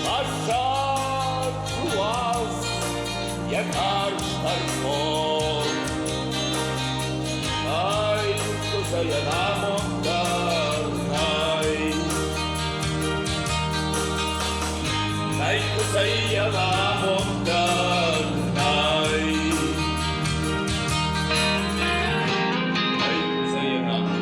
Хӕссаг уадз йӕ карз тӕрхон. Нӕй, куыдзӕй ӕнамонддӕр нӕй. Нӕй, куыдзӕй ӕнамонддӕр нӕй. Нӕй, куыдзӕй ӕнамонддӕр.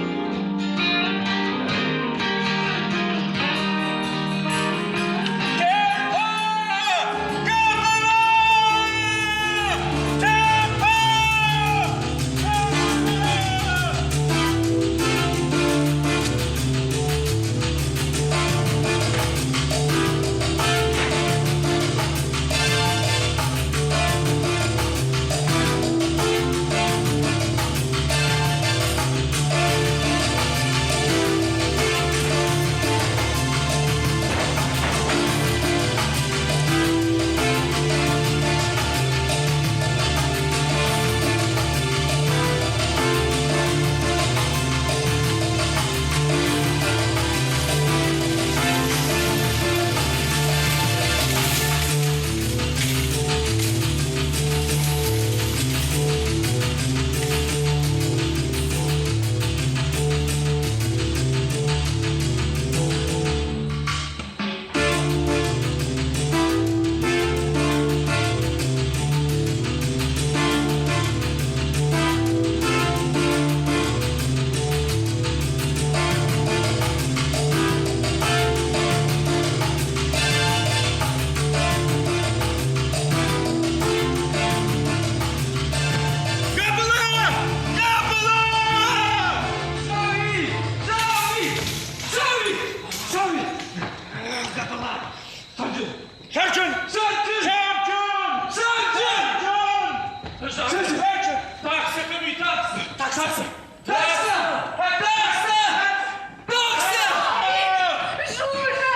Жужа!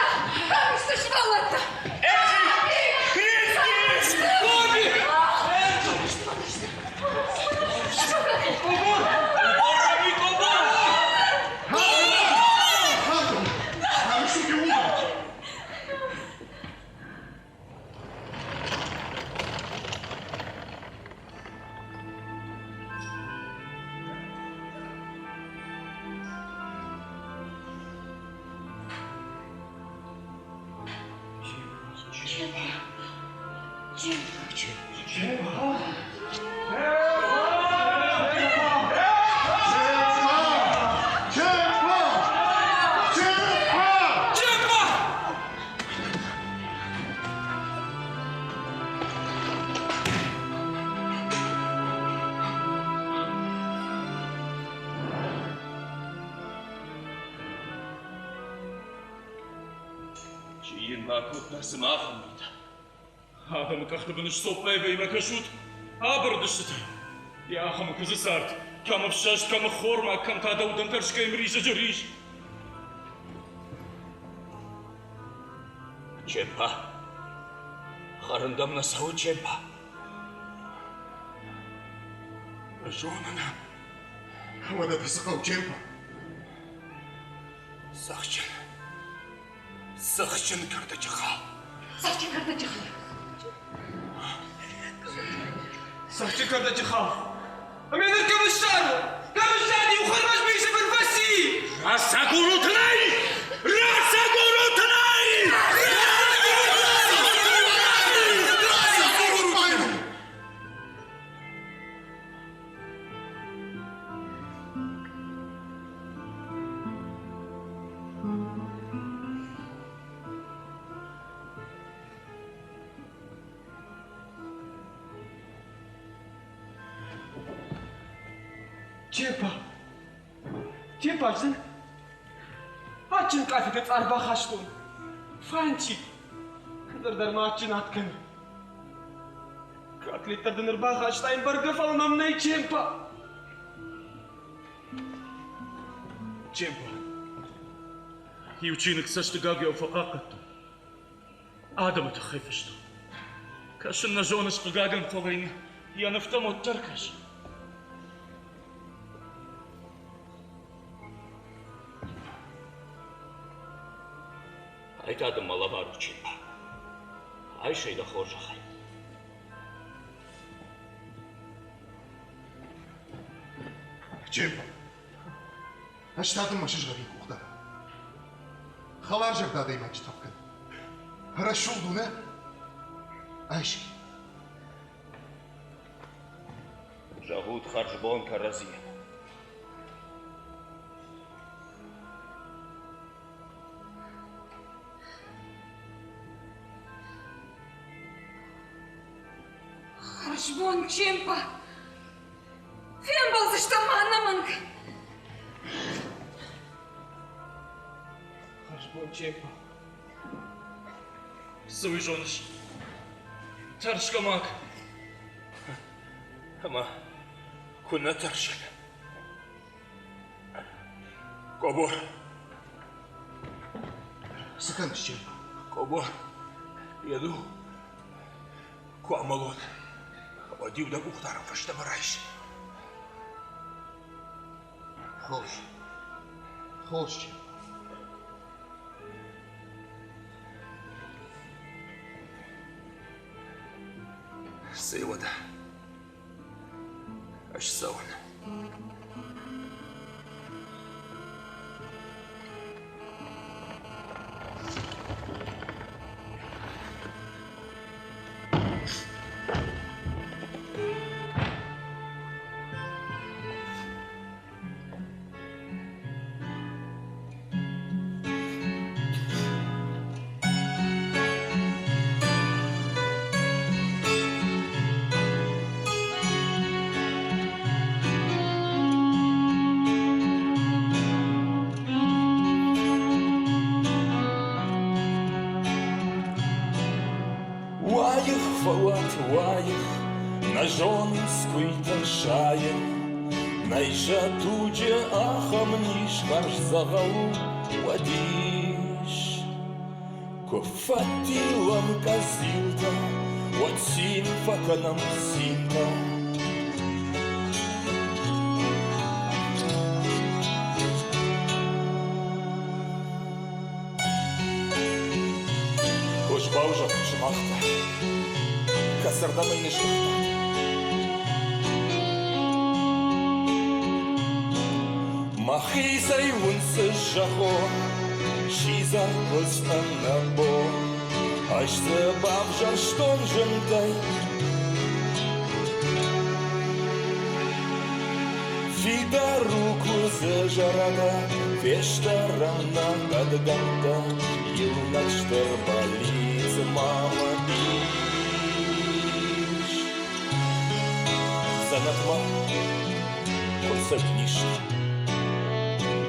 Там сты сывӕллӕттӕ! Чи йын ма кодта сымахӕн митӕ? Адӕмы къӕхты бын сцоппай вӕймӕ кӕсут, абырдыстытӕ. Йӕ ахӕм куыдзы цард, кӕм ӕфсӕст, кӕм ӕххормаг, кӕм та дӕ удӕн тӕрсгӕ ӕмризӕджы рис. Чемпа. Хӕрын дӕм нӕ цӕуы, Чемпа. Зонын. Уӕдӕ та цы хъӕуы, Чемпа? Цӕхджын. Цӕхджын кӕрдӕджы хал. Цӕхджын кӕрдӕджы хал. Цӕхджын кӕрдӕджы хал. Ӕмӕ ныр кӕм ссарон? Кӕм ссарон иу хӕрмӕс мисы фыд фӕци? Рацагурут ын ӕй! Рацагурут ын ӕй! Чепа! Чепа, ӕз дын адджын къафеты цъар бахастон. Фантик! Ныр дӕр ма адджын ад кӕны. Котлет дӕр дын ӕрбахастаин, бӕргӕ, фӕлӕ мӕм нӕй Чемпа. Чемпа, иу чиныг цӕстыгагуыйау фӕхъахъхъӕдтон. Адӕмы тыххӕй фыстон. Кӕсын нӕ зоныс, хъыгагӕн, фӕлӕ йын йӕ нывтӕм уӕддӕр кӕс. Ай та дын мӕ лӕвар у, Чемпа. Айс ӕй дӕ хорзӕхӕй. Чемпа, ӕз та дын мӕ сызгъӕрин къухдар. Хӕларзӕрдӕ адӕймаджы тӕф кӕн. Рӕсугъд у, нӕ? Айс. Зӕгъут хӕрзбон кӕрӕдзийӕн. Хӕрзбон, Чемпа! Фембӕлдзыстӕм ма ӕнӕмӕнг! Хӕрзбон, Чемпа! Цы уый зоныс? Тӕрсгӕ ма кӕн. Ӕмӕ куы нӕ тӕрсын. Къобор. Цы кӕныс, Чемпа? Къобор, йеду, куы амӕлон, уӕд-иу дӕ къухдарӕн фӕстӕмӕ райс. Хорз. Хорз, Чемпа. Цӕй уӕдӕ, ӕз цӕуын. Уаих фӕуӕд, уаих, нӕ зонынц куыйтӕ сайын. Нӕй сӕ туджы ахӕм низ хӕрз дзӕгъӕл уӕд ис. Куы фӕтилӕм къӕдзилтӕ, уӕд цин фӕкӕнӕм цинтӕ. Козбау зӕгъут сымах та, кӕцырдӕм ӕй ныздӕхтат? Мӕхицӕй уын цы зӕгъон, сидзӕр куыдз ӕнӕбон, ӕз дзы бавзӕрстон зынтӕй. Фидар у куыдзы зӕрдӕ, фестӕрӕм нӕ хъӕдгӕмттӕ, иунӕг стыр бӕллиц мӕм ис. Дзӕнӕтмӕ куы цӕдис,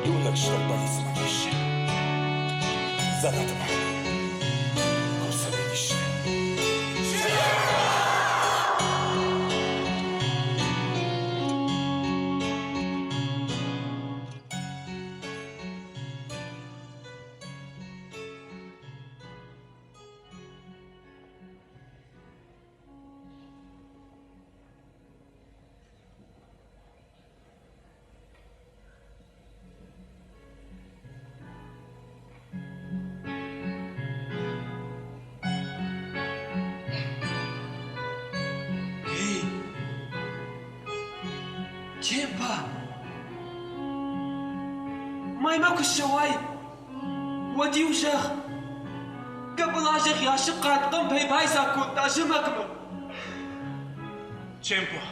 иунӕг стыр бӕллиц мӕм ис. Дзӕнӕтмӕ куы цӕдис. Чемпа! Мӕймӕ куы ссӕуай, уӕд-иу зӕгъ, Гӕбыла зӕгъ ашы хъӕд хъӕмпӕй байдзаг кодта зымӕгмӕ. Чемпа,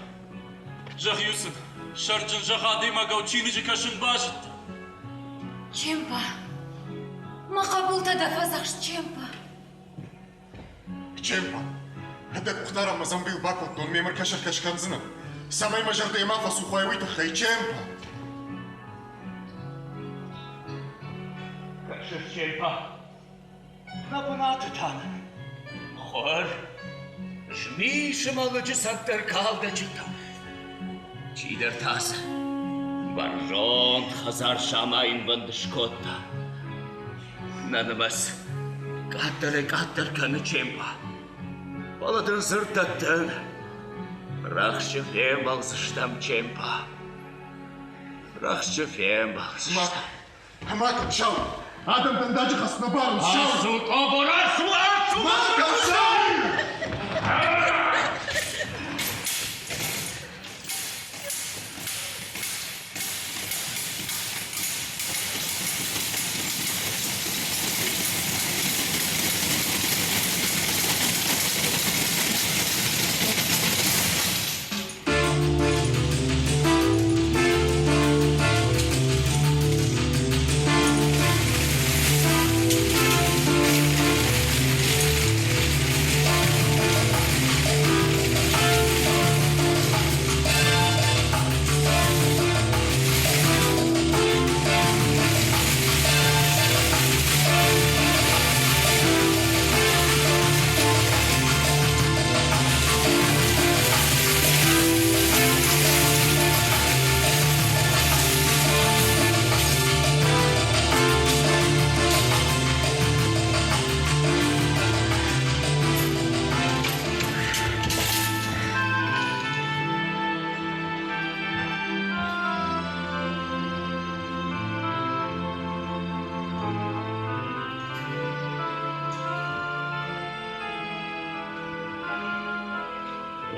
зӕгъ-иу сын, сӕрджын зӕгъ адӕймагау чиныджы кӕсын базыдта. Чемпа, мӕ хъӕбултӕ дӕ фӕдзӕхст, Чемпа. Чемпа, дӕ къухдарӕн мӕ дзӕмбыйыл бакодтон, мемӕ ркӕс-ӕркӕс кӕндзынӕн, цӕмӕй мӕ зӕрдӕйы ма фӕцух уай, уый тыххӕй, Чемпа. Кӕсыс, Чемпа, нӕ бынаты та нын хур змисы мӕлыджы цӕнддӕр калдӕджытау. Чидӕр та дзы бӕрзонд хӕдзар самайынвӕнд скодта. Нӕ нымӕц къаддӕрӕй-къаддӕр кӕны Чемпа. Фӕлӕ дын дзырд дӕттын, рӕхджы фембӕлдзыстӕм, Чемпа. Рӕхджы фембӕлдзыстӕм. Ма кӕн, Сау! Адӕм дӕндаджы хӕст нӕ барынц, Сау! Ацу, Къобор, ацу, ацу! Ма кӕн, Сау!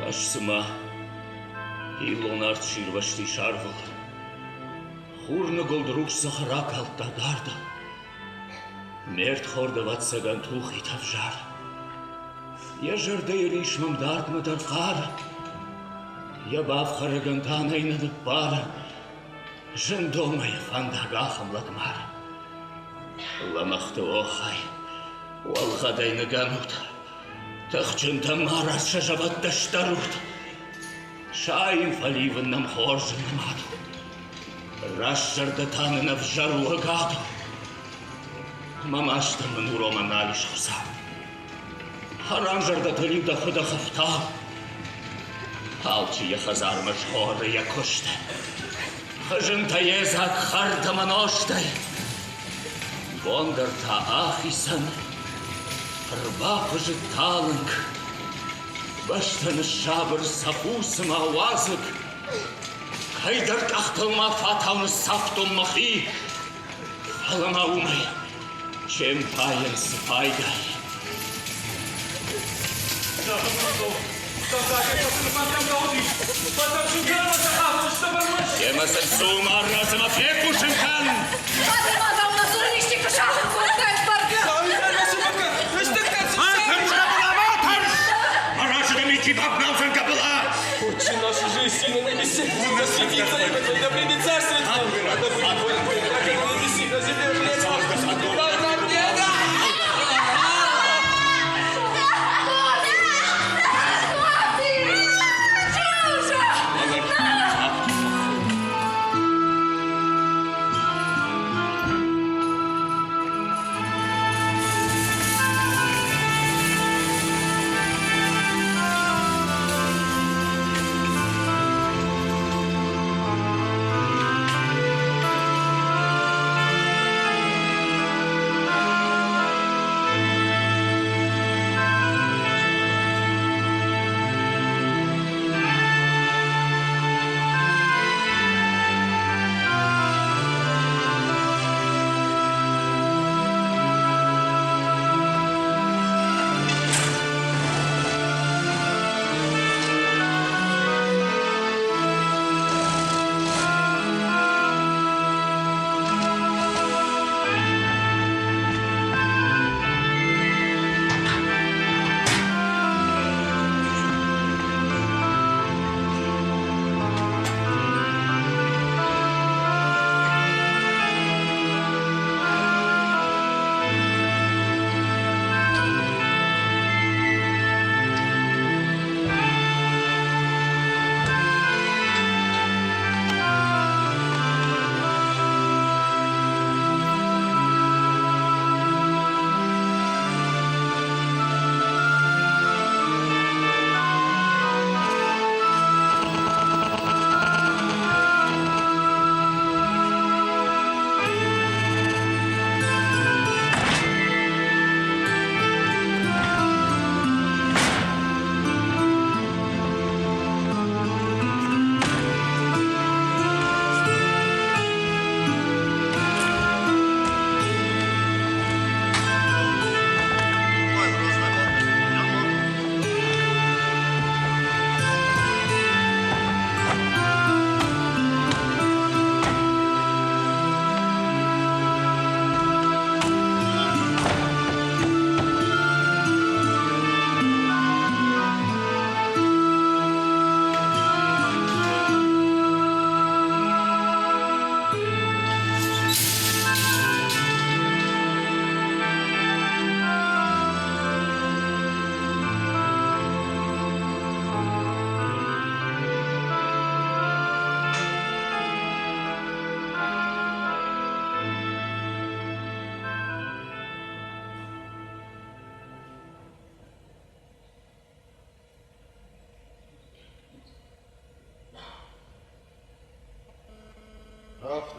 Раст цыма пиллон арт сирвӕзтис арвыл. Хурныгуылд рухс дзыхы ракалдта дардыл. Ме рдхорд, ӕвӕццӕгӕн, тухитӕ взары. Йӕ зӕрдӕйы рис мӕм дардмӕ дӕр хъары. Йӕ бафхӕрӕгӕн та нӕй нӕ ныббары. Зындонмӕ йӕ фӕндаг ахӕм лӕгмары. Лӕмӕгъты оххай, уӕлгъӕдӕй ныгӕнут. Тыхджынтӕм ма сӕ зӕвӕттӕ сдӕрут. Сайын фӕливын нӕм хорз нымад у. Рӕстзӕрдӕ та нын ӕвзӕр у, ӕгад у. Мӕ мастӕн мын уромӕн нал ис, Хуыцау. Хӕрам зӕрдӕтыл-иу дӕ фыдӕх ӕфтау. Алчи йӕ хӕдзармӕ згъоры йӕ куысты. Хызынтӕ йедзаг хӕрд ӕмӕ нозтӕй. Бон дӕр та ахицӕн, ӕрбахъуызыд талынг. Бӕстӕ ныссабыр, сӕ хъус цыма уадзыг. Кӕйдӕр къӕхтыл ма фатау ныццавтон мӕхи, фӕлӕ ма уымӕй Чемпайӕн цы пайда и? Темӕ сын цу, ма фехъусын кӕн! Отче наш, же на небесе, да светится имя Твое, да придет царствие Твое, да будет воля Твоя, как на небесе, на земле хлеб наш насущный дай нам днесь.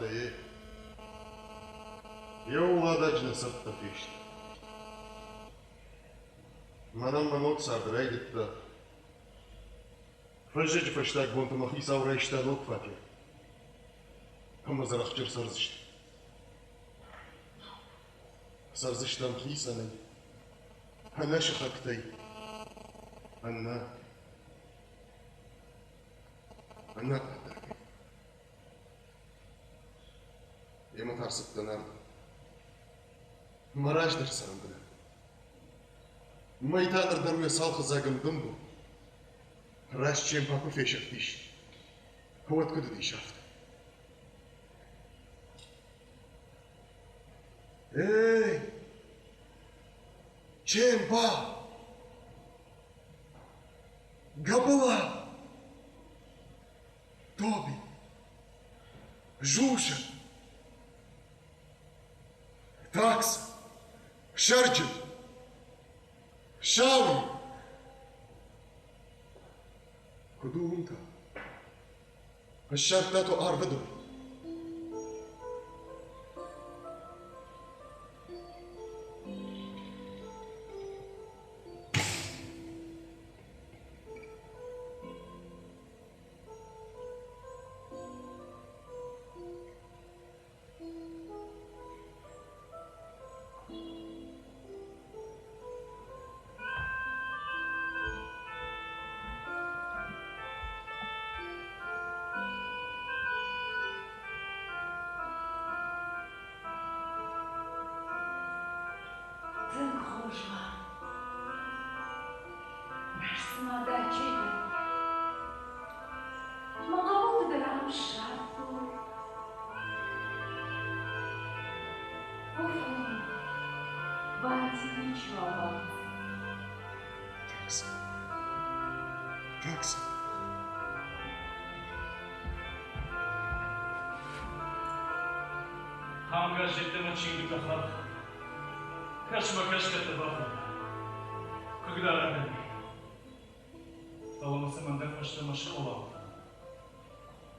дӕ, е? Еу ададжы нӕ цӕрдтӕ фесты. Мӕнӕн мӕ ног цард райдыдта. Фӕззӕджы фӕстаг бонты мӕ хицау райста ног фатер. Ӕмӕ дзы рӕхджы ӕрцӕрдзысты. Цӕрдзыстӕм хицӕнӕй, ӕнӕ сыхӕгтӕй, ӕнӕ ӕнӕ адӕмӕй. Йемӕ та ӕрцыдтӕн ардӕм. Мӕ раздӕр цӕрӕнбынат. Мӕй та ныр дӕр уӕ цалхыдзаг ӕмдымбыл. Раст чем папа фесӕфтис, уӕд куыд уыдис афтӕ? Эй! Чемпа! Габыла! Тоби! Жужа! Такс! Сӕрджын! Сауи! Куыд у уым та? Ссардта то арвы дон. Тынг хорз уа. Раст цыма дачӕйы дӕн. Мӕ хъӕбулты дӕр ам ссардтон. О, фӕлӕ Бантик ничиуал бауадздзӕн. Такса. Такса. Ахӕм газеттӕ ӕмӕ чингуытӕ хӕрх. Кӕс-ма, кӕсгӕ тӕбӕгъы. Хъыгдарӕг ӕй. Фӕлӕ мӕ цӕмӕндӕр фӕстӕмӕ скъола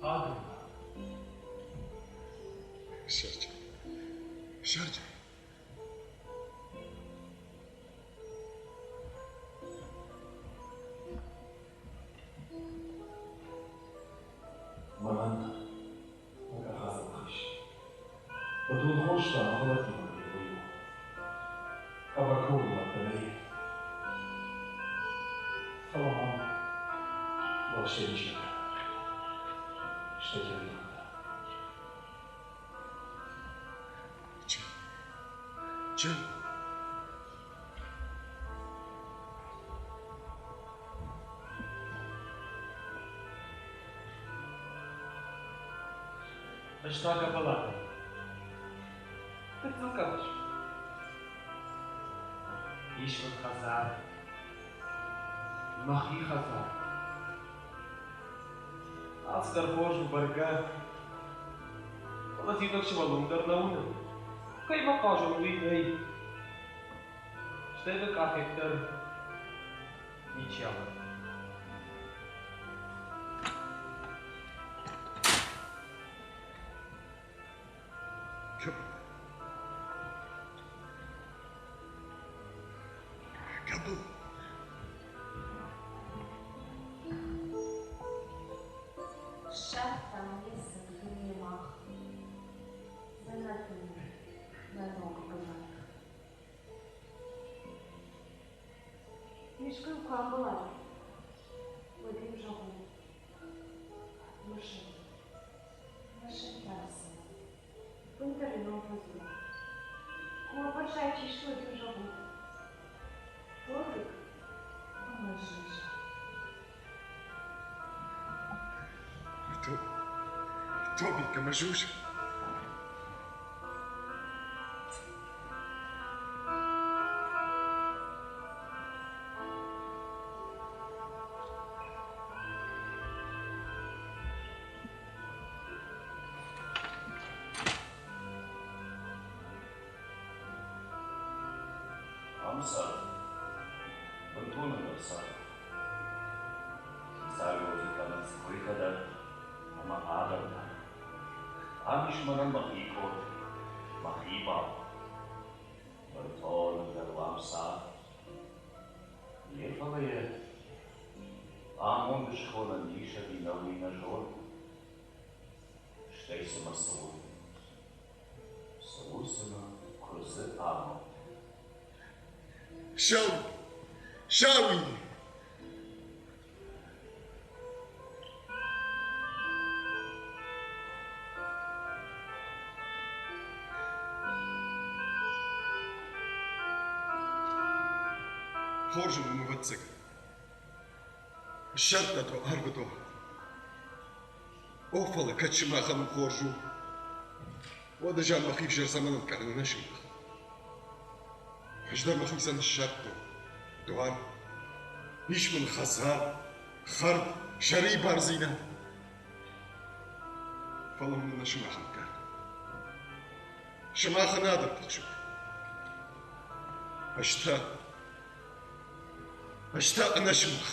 Адӕм. Серджи. Серджи. Мӕнӕн мӕ къахадзӕбӕх ис. Бынтон хорз та мӕхӕдӕг уый у. Хъӕбӕр кӕуыл мӕдтӕ нӕй. Фӕлӕ мӕм Уӕрӕсе диссаг. Стӕй йӕ бинонтӕ. Чи? Чи? Ӕз та Гӕбӕла дӕн. Гыццыл къӕбыс. Ис мын хӕдзар. Мӕхи хӕдзар. Алцыдӕр хорз у бӕргӕ. Фӕлӕ иунӕг сывӕллон дӕр нӕ уынын. Кӕй мӕ хъазон, уый нӕй. Стӕй мын къафет дӕр ничи авӕрдта. Гӕбыл. Ссардтам не цыд дуне мах, Дзӕнӕт у нӕ ног бынат. Искуы куы амбӕлай, уӕд-иу зӕгъон, мысын, мысын тӕрсын. Бындӕр ын ном фӕдзур. Куы мӕ фӕрсай, чи сты, уӕд-иу зӕгъон, Торгык ӕмӕ Зыза. Тобик ӕмӕ Жужа. Ам цард, бынтон ӕндӕр цард. Хицауиуӕг дзы кӕнынц куыйтӕ дӕр ӕмӕ адӕм дӕр. Ам Ам ис мӕнӕн мӕхи къорд, мӕхи бал. Бынтон ӕндӕр у ам цард. Йе фӕлӕ йӕ амонд схонӕн ис ӕви нӕ, уый нӕ зонын. Стӕй цымӕ цы у? Цы у цымӕ куыдзы амонд? Сау, сауи! Хорз ын уым, ӕвӕццӕгӕн. Ссардта то арвы дон. О, фӕлӕ кӕд сымахӕн хорз у, уӕд ӕз ам мӕхи взӕр цӕмӕн ӕнкъарын ӕнӕ сымах? Ӕз дӕр мӕхицӕн ссардтон дуар. Ис мын хӕдзар, хӕрд, сӕрибардзинад. Фӕлӕ мын нӕ сымах ӕнкъард. Сымахӕн адӕм тыхсут. Ӕз та, ӕз та ӕнӕ сымах.